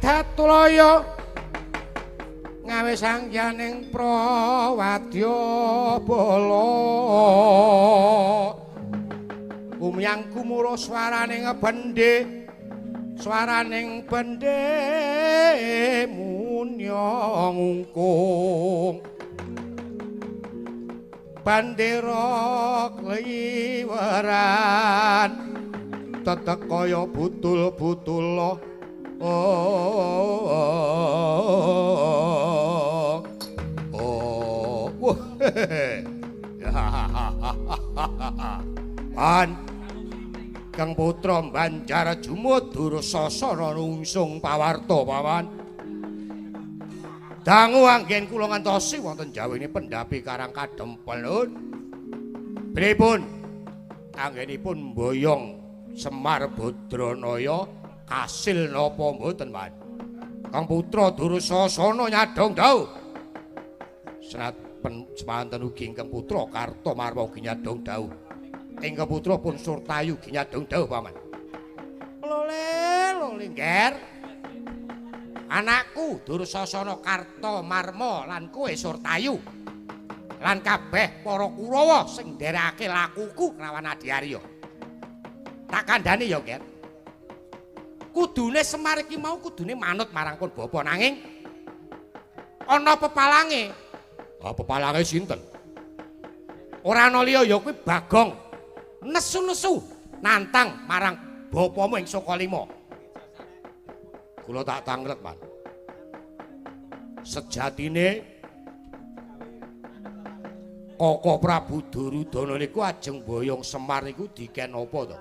Datulaya ngawe sangyaning prawadya bala gumyang gumura swaraning bendhe swaraning bendhe munya ngungkung bandera kliweran tetek kaya butul-butul. Oh, oh, oh, Pan, Kang Putra Banjar Jumud Dursasana nungsung pawarta paman. Dangu anggen kula ngantosi wonten jawine pendhapi Karang Kadempel. Pripun anggenipun mboyong Semar Badranaya kasil napa mboten, Pan? Kang Putra Dursasana nyadong dawuh. Senat semanten ugi ingkang putra Kartomarma ugi nyadong dawuh. Ingkang putra pun Surtayu ugi nyadong dawuh, Paman. Lole, lole, Nger. Anakku Dursasana Kartomarma lan kowe Surtayu lan kabeh para Kurawa sing nderekake lakuku kelawan Adiarya. Tak kandhani ya, Nger. Kudune Semar iki mau kudune manut marang pun bapa nanging ana pepalange. Ah, pepalange sinten? Ora ana liya ya kuwi Bagong. Nesu-nesu nantang marang bapamu ing Sukalima. Kula tak tanglet, Pan. Sejatine Koko Prabu Duryudana niku ajeng boyong Semar niku diken apa to?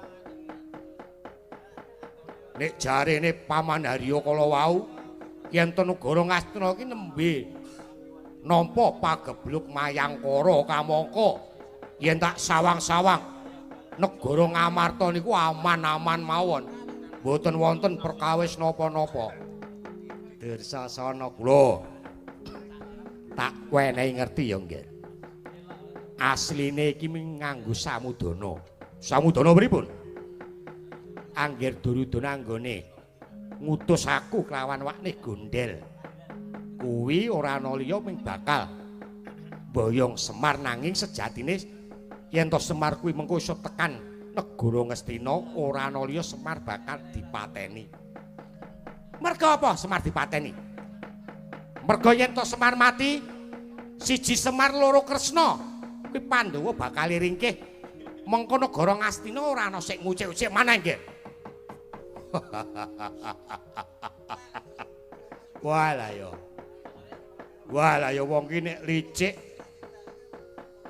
Nek jarene Paman Harya kala wau yen to negara Ngastina iki nembe nampa pagebluk Mayangkara kamangka yen tak sawang-sawang negara Ngamarta niku aman-aman mawon, mboten wonten perkawis napa-napa. Dursasana kula tak wenehi ngerti ya, Nggih. Asline iki nganggo samudana. Samudana pripun? Angger Duryudana anggone ngutus aku kelawan wakne gondel kuwi ora ana liya ming bakal boyong Semar, nanging sejatine yen to Semar kuwi mengko iso tekan negara Ngastina ora ana liya Semar bakal dipateni. Merga apa Semar dipateni? Merga yen to Semar mati, siji Semar loro Kresna kuwi Pandhawa bakal ringkih. Mengko negara Ngastina ora ana sing ngucik-ucik maneh, nggih. Walah ya. Walah ya wong ki nek licik.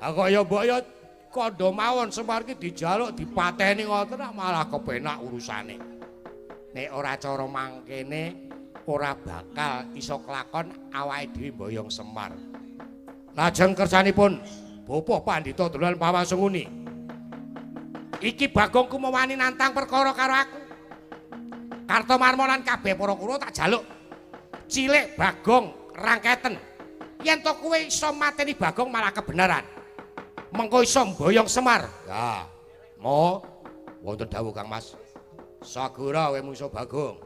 Ha kok ya mbok ya kandha mawon Semar ki dijaluk dipateni ngoten malah kepenak urusane. Nek ora cara mangkene ora bakal iso kelakon awake dhewe mboyong Semar. Lajeng kersanipun Bapak Pandhita Drulan Pawasunguni. Iki Bagongku mewani nantang perkara karo aku. Kartomarma lan kabeh para Kurawa tak jaluk. Cilik Bagong rangketen. Yen to kowe iso mateni Bagong malah kebenaran. Mengko iso mboyong Semar. Ya, mo wonten dawuh Kang Mas. Sagura kowe mungsuh Bagong.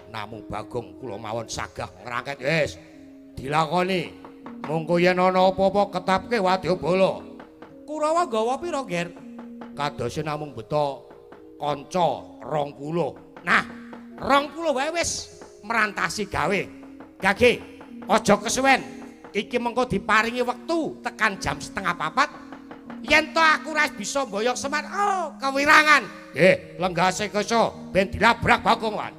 Namung Bagong kula mawon sagah ngrangket wis dilakoni. Monggo yen ana apa-apa ketapke wadyabala. Kurawa nggawa pira, Ger? Kadose namung beto kanca 20. Nah, 20 wae wis merantasi gawe. Gage, aja kesuwen. Iki mengko diparingi wektu tekan jam 3:30. Yen to aku ora bisa mboyong Semar, oh kewirangan. Nggih, lenggase kesa ben dilabrak Bagong wan.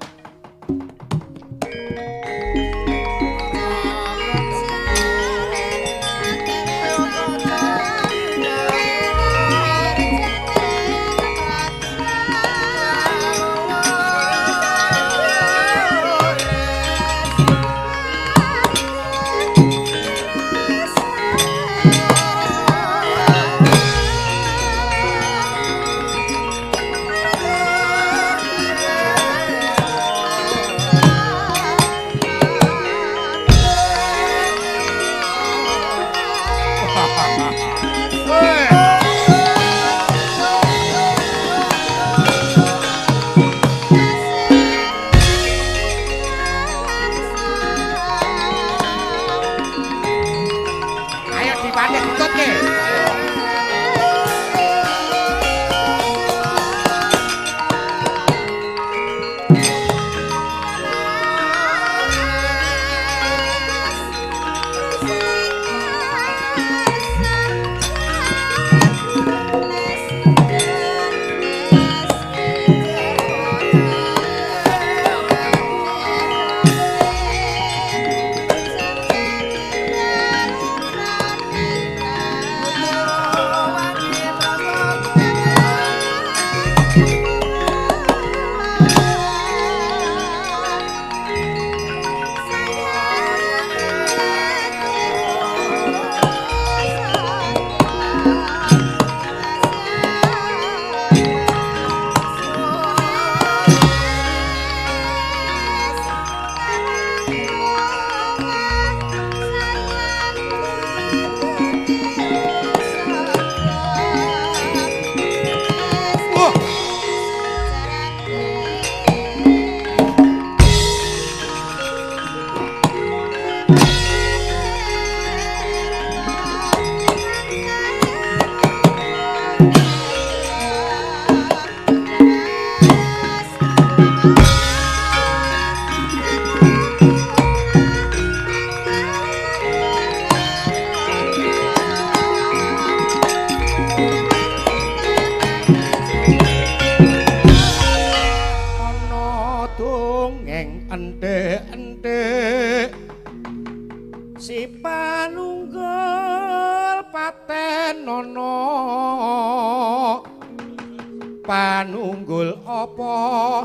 Panunggul apa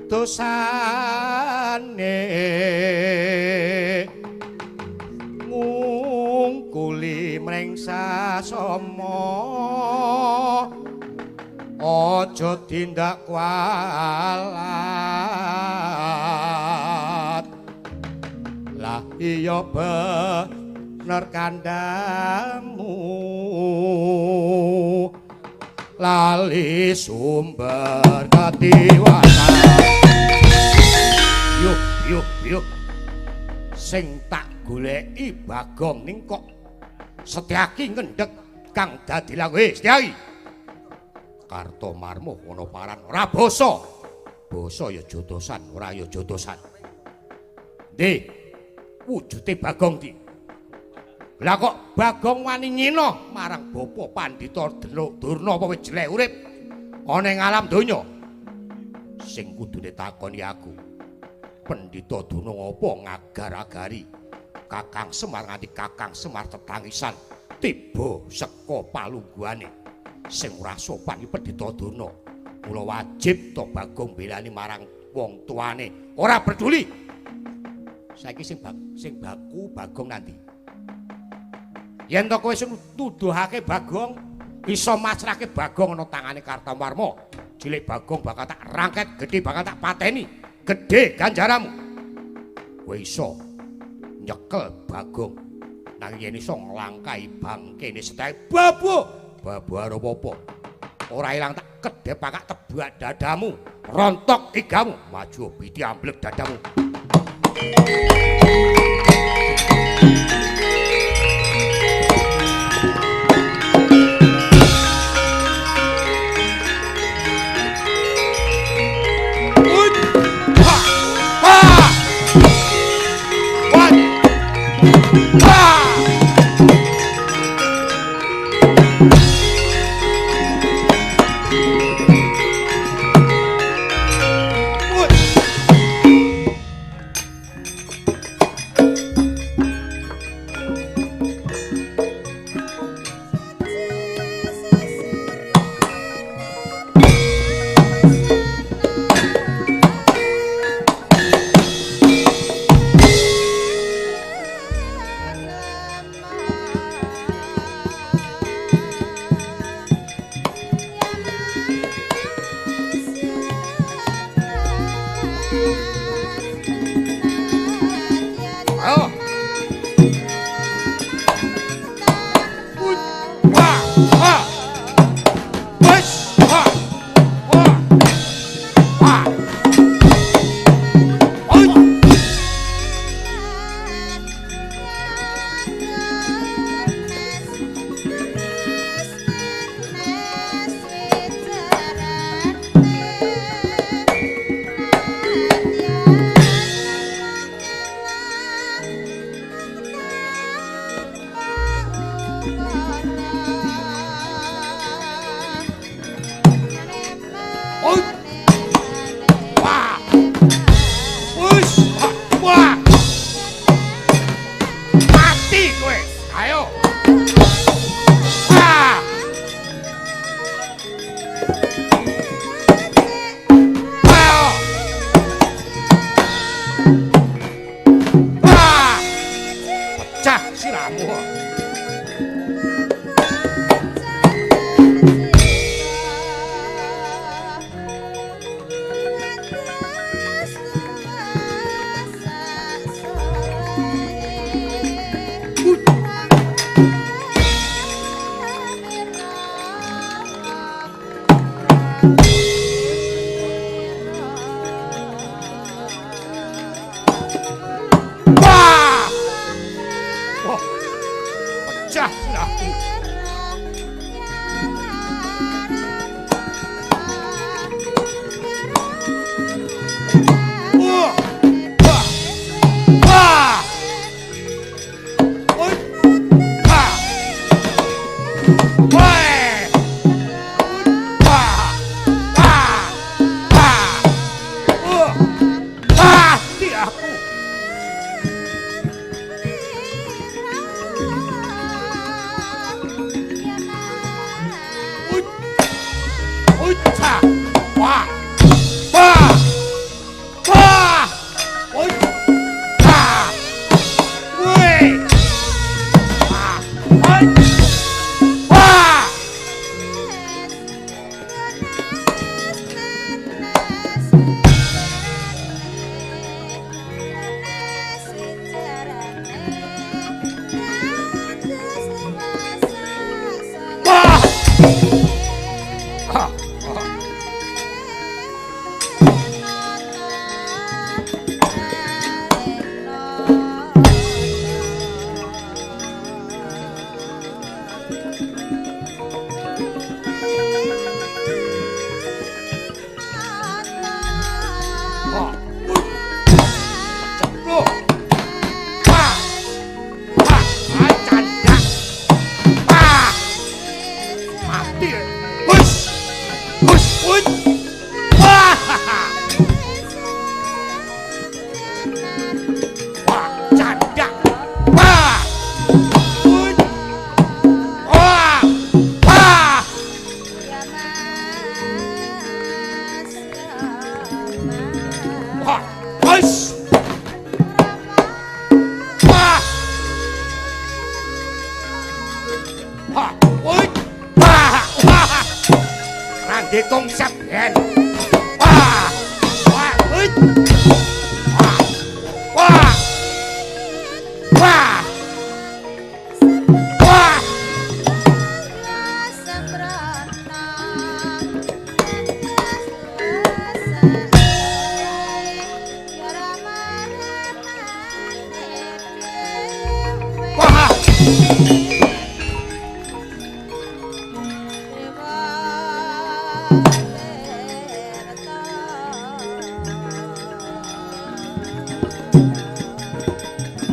dosane ngungkuli mring sasama aja tindak kualat. Lah iya bener kandhamu lali sumber katiwasan. Yuk yuk yuk sing tak goleki Bagong ning kok Setyaki ngendhek kang dadi lawe. Setyaki Kartomarmo ana paran ora basa. Basa ya jodosan, ora ya jodosan. Ndi wujute Bagong iki? Lah kok Bagong wani ngina marang Bapa Pandhita Durna apa wis jelek urip ana ing alam donya? Sing kudune takoni aku. Pandhita Durna ngopo ngagar-agari Kakang Semar nganti Kakang Semar tetangisan tiba saka palungguhane. Sing ora sopan iki Pandhita Durna. Mula wajib to Bagong belani marang wong tuane. Ora peduli. Saiki sing baku Bagong nanti. Yen to kowe sing nuduhake Bagong, iso masrahke Bagong ana tangane Kartomarma. Cilik Bagong bakal tak rangket, gedhe bakal tak pateni. Gedhe ganjaramu. Kowe iso nyekel Bagong. Nanging yen iso nglangkai bangkene Setyaki, babu, babu arep apa? Ora ilang tak kedhep pakak tebak dadamu, rontok igamu, maju biti amblek dadamu.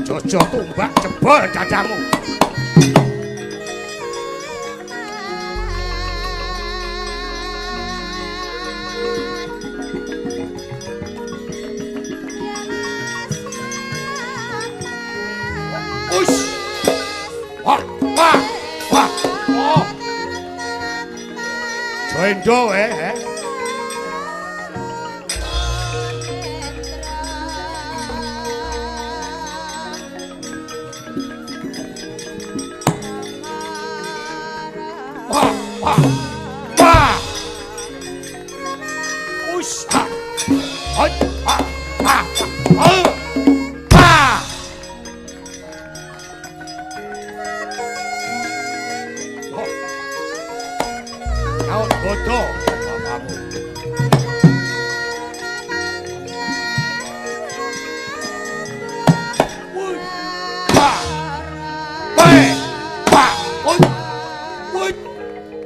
Jojo tumbak jebol dadamu. Ush. Wah, wah, wah. Oh. Joendo eh. Wah, wah, wah. Ush. Ha. Hoi, ha, ha, ha. Ha. Oh. Kau bodoh bapakmu. Woi. Ha. Woi. Ha. Woi. Woi.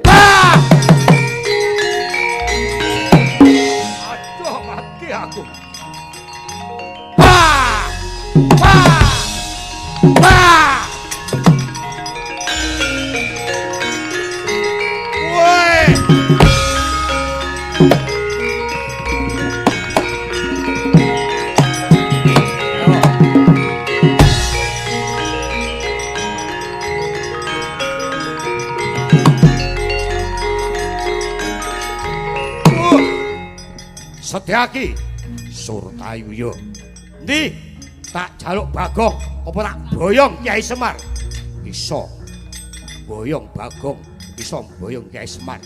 Ha. Aduh, mati aku. Ha. Ha. Ha. Woi. Setyaki Surtayuya. Endi? Tak jaluk Bagong apa tak boyong Kyai Semar? Iso. Boyong Bagong, iso boyong Kyai Semar.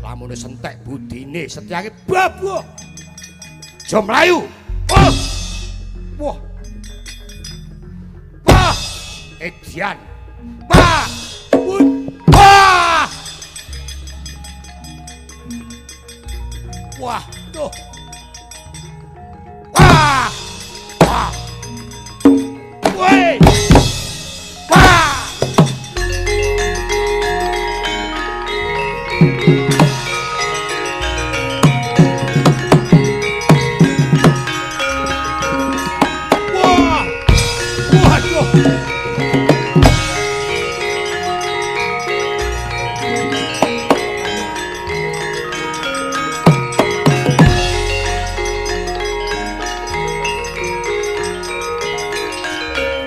Lamun wis entek budine Setyaki babuh. Aja mlayu. Oh. Wah. Wah. Edian. Wah. Wah. Wah, tuh. Wah. Wah. Woi. Wah. Wah. Waduh.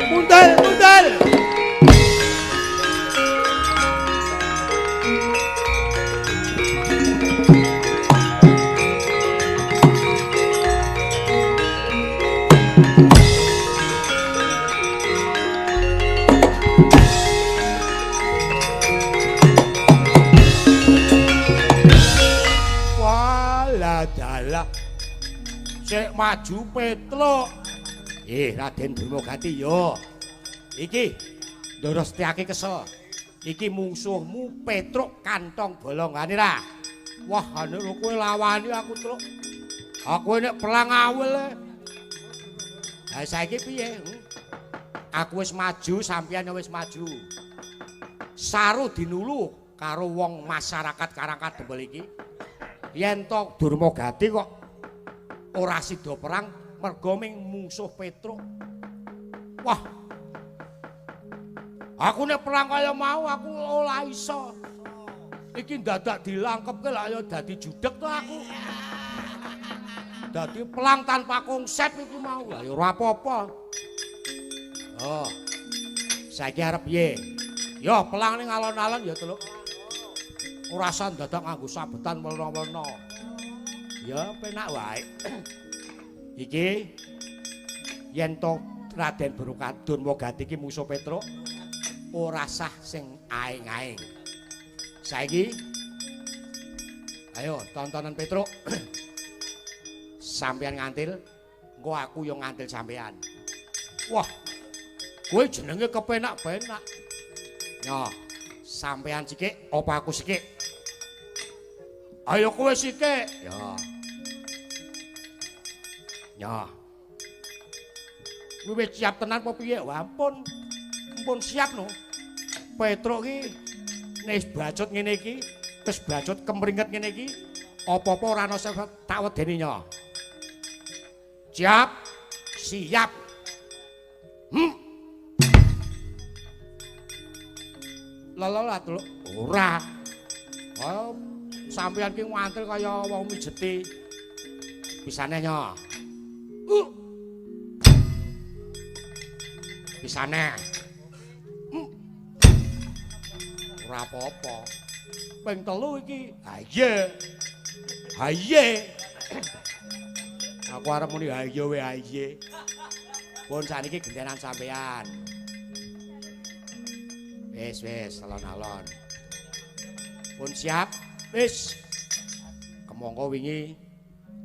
Mundur, mundur. Walah dalah. Sik maju Petruk. Raden Durmagati yo. Iki Ndara Setyaki kesel. Iki mungsuhmu Petruk kantong bolongane ra. Wah, nek kowe lawani aku, Truk. Aku nek perang awel. Ha saiki piye? Aku wis maju, sampeyan wis maju. Saru dinulu karo wong masyarakat Karangkadempel iki. Yen to Durmagati kok ora sida perang mergo ming mungsuh Petruk. Wah. Aku nek perang kaya mau aku ora iso. Iki dadak dilangkepke lak ya dadi judeg to aku. Dadi pelang tanpa konsep iki mau. Lah ya ora apa-apa. Oh. Saiki arep piye? Ya pelang ning alon-alon ya, Teluk. Ora usah dadak nganggo sabetan werna-werna. Ya penak wae. Iki yen to Raden Durmagati iki mungsuh Petruk ora sah sing aeng-aeng. Saiki ayo tontonan Petruk. Sampeyan ngantil, engko aku yo ngantil sampeyan. Wah. Kowe jenenge kepenak-penak. Yo, sampeyan sikik apa aku sikik? Ayo kowe sikik. Yo. Ya. Kowe wis siap tenan apa piye? Wah, ampun. Ampun siap no. Petruk iki nek bacut ngene iki, wis bacut kemringet ngene iki, apa-apa ora ana sing tak wedeni nyo. Siap? Siap. Lala lho ora. Oh, sampeyan ki ngantil kaya wong mijeti. Pisane nyo. Pisane. Ora apa-apa. Ping 3 iki. Ha iya. Ha iya. Aku arep muni ha iya we ha iya. Pun saniki gentenan sampeyan. Wis wis alon-alon. Pun siap? Wis. Kemangka wingi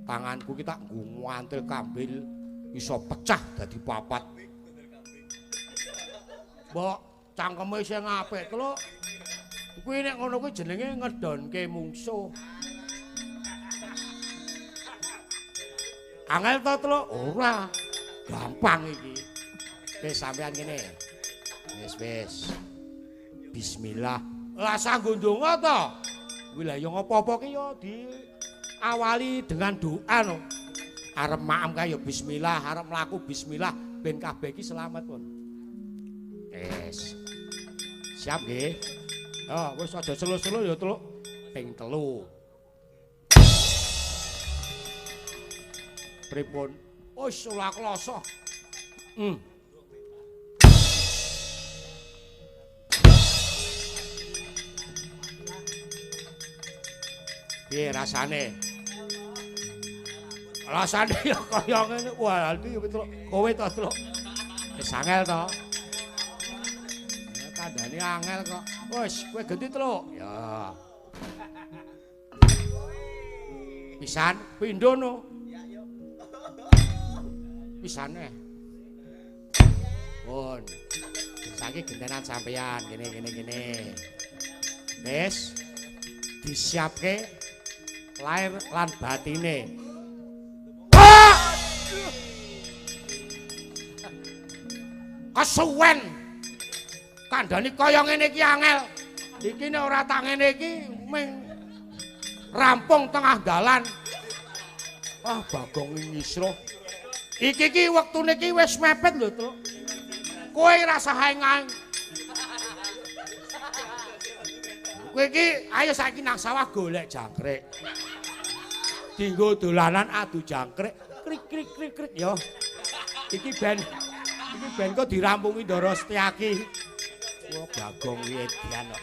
tanganku ki tak nggo ngantil kambil iso pecah dadi papat. Mbok cangkeme sing apik lho. Kuwi nek ngono kuwi jenenge ngedonke mungsuh. Angel to, Tluk? Ora. Gampang iki. Wis sampean kene. Wis wis. Bismillah. Lah sanggo ndonga to. Kuwi lah ya apa-apa ki ya diawali dengan doa no. Arep maem kae ya bismillah, arep mlaku bismillah ben kabeh iki selamat pun. Wis. Siap nggih. Oh, wis aja selo-selo ya, Tluk. Ping 3. Pripun? Wis ora klasa. Piye rasane? Rasane ya kaya ngene. Wah, iki Tluk. Kowe to, Tluk. Wis angel to. Ya kandhane angel kok. Wis, kowe genti, Tluk. Ya. Pisan pindho no. Pisane. Pun. Saiki gentenan sampeyan kene kene kene. Wis disiapke lahir lan batine. Kesuwen. Kandhane kaya ngene iki angel. Iki nek ora tak ngene iki ming rampung tengah dalan. Wah, Bagong ngisruh. Iki ki wektune iki wis mepet lho, Truk. Kowe rasah aeng-aeng. Kowe iki ayo saiki nang sawah golek jangkrik. Dinggo dolanan adu jangkrik, krik krik krik krik ya. Iki ben kok dirampungi Ndara Setyaki. Wah, Bagong iki edan kok.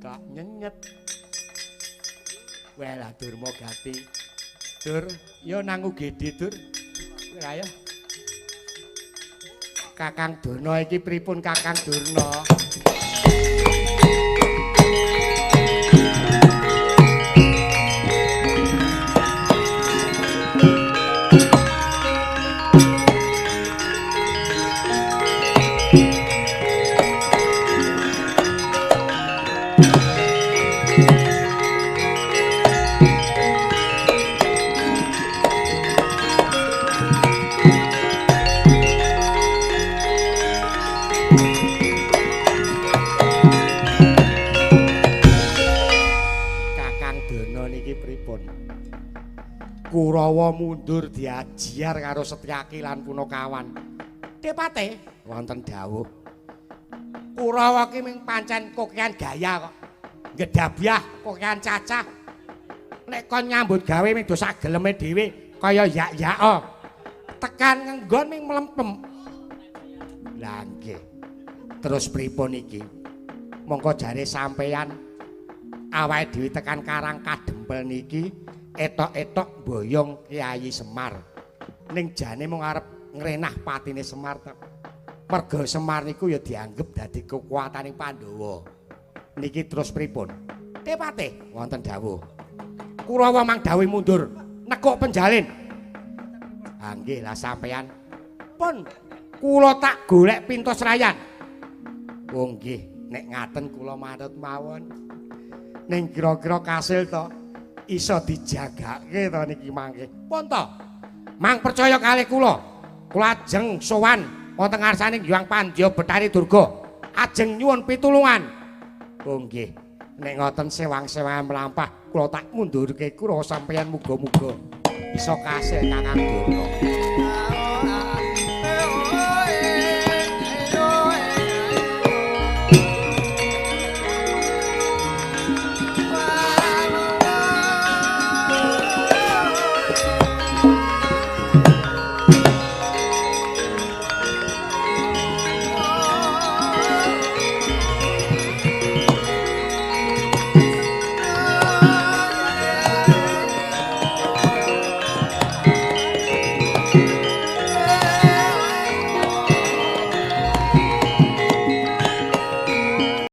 Kak nyenyet. Welah Durma Gati. Dur, yo nang UGD, Dur. Ayo. Kakang Durna iki pripun Kakang Durna? Kurawa mundur diajiar karo Setyaki lan Punakawan. Depate wonten dawuh. Kurawa ki ming pancen kokean gaya kok. Nggedabyah kokean cacah. Nek kon nyambut gawe ming do sak geleme dhewe kaya yak-yaka. Tekan ngenggon ming mlempem. Lah nggih. Terus pripun iki? Mongko jare sampeyan awake dhewe tekan Karang Kadempel niki etok-etok boyong Kyai Semar. Ning jane mung arep ngrenah patine Semar tok. Merga Semar niku ya dianggep dadi kekuwataning Pandhawa. Niki terus pripun? Tepate wonten dawuh. Kurawa mang dawuh mundur, nekuk penjalin. Ha nggih lah sampeyan. Pun kula tak golek pintos rayan. Oh nggih, nek ngaten kula manut mawon. Ning kira-kira kasil to iso dijagake to niki mangke. Pun to. Mang percaya kalih kula. Kula ajeng sowan wonten ngarsane Hyang Pandya Bethari Durga. Ajeng nyuwun pitulungan. Oh nggih. Nek ngoten sewang-sewangan mlampah kula tak mundurke kula sampeyan muga-muga. Bisa kasil Kakang Durna.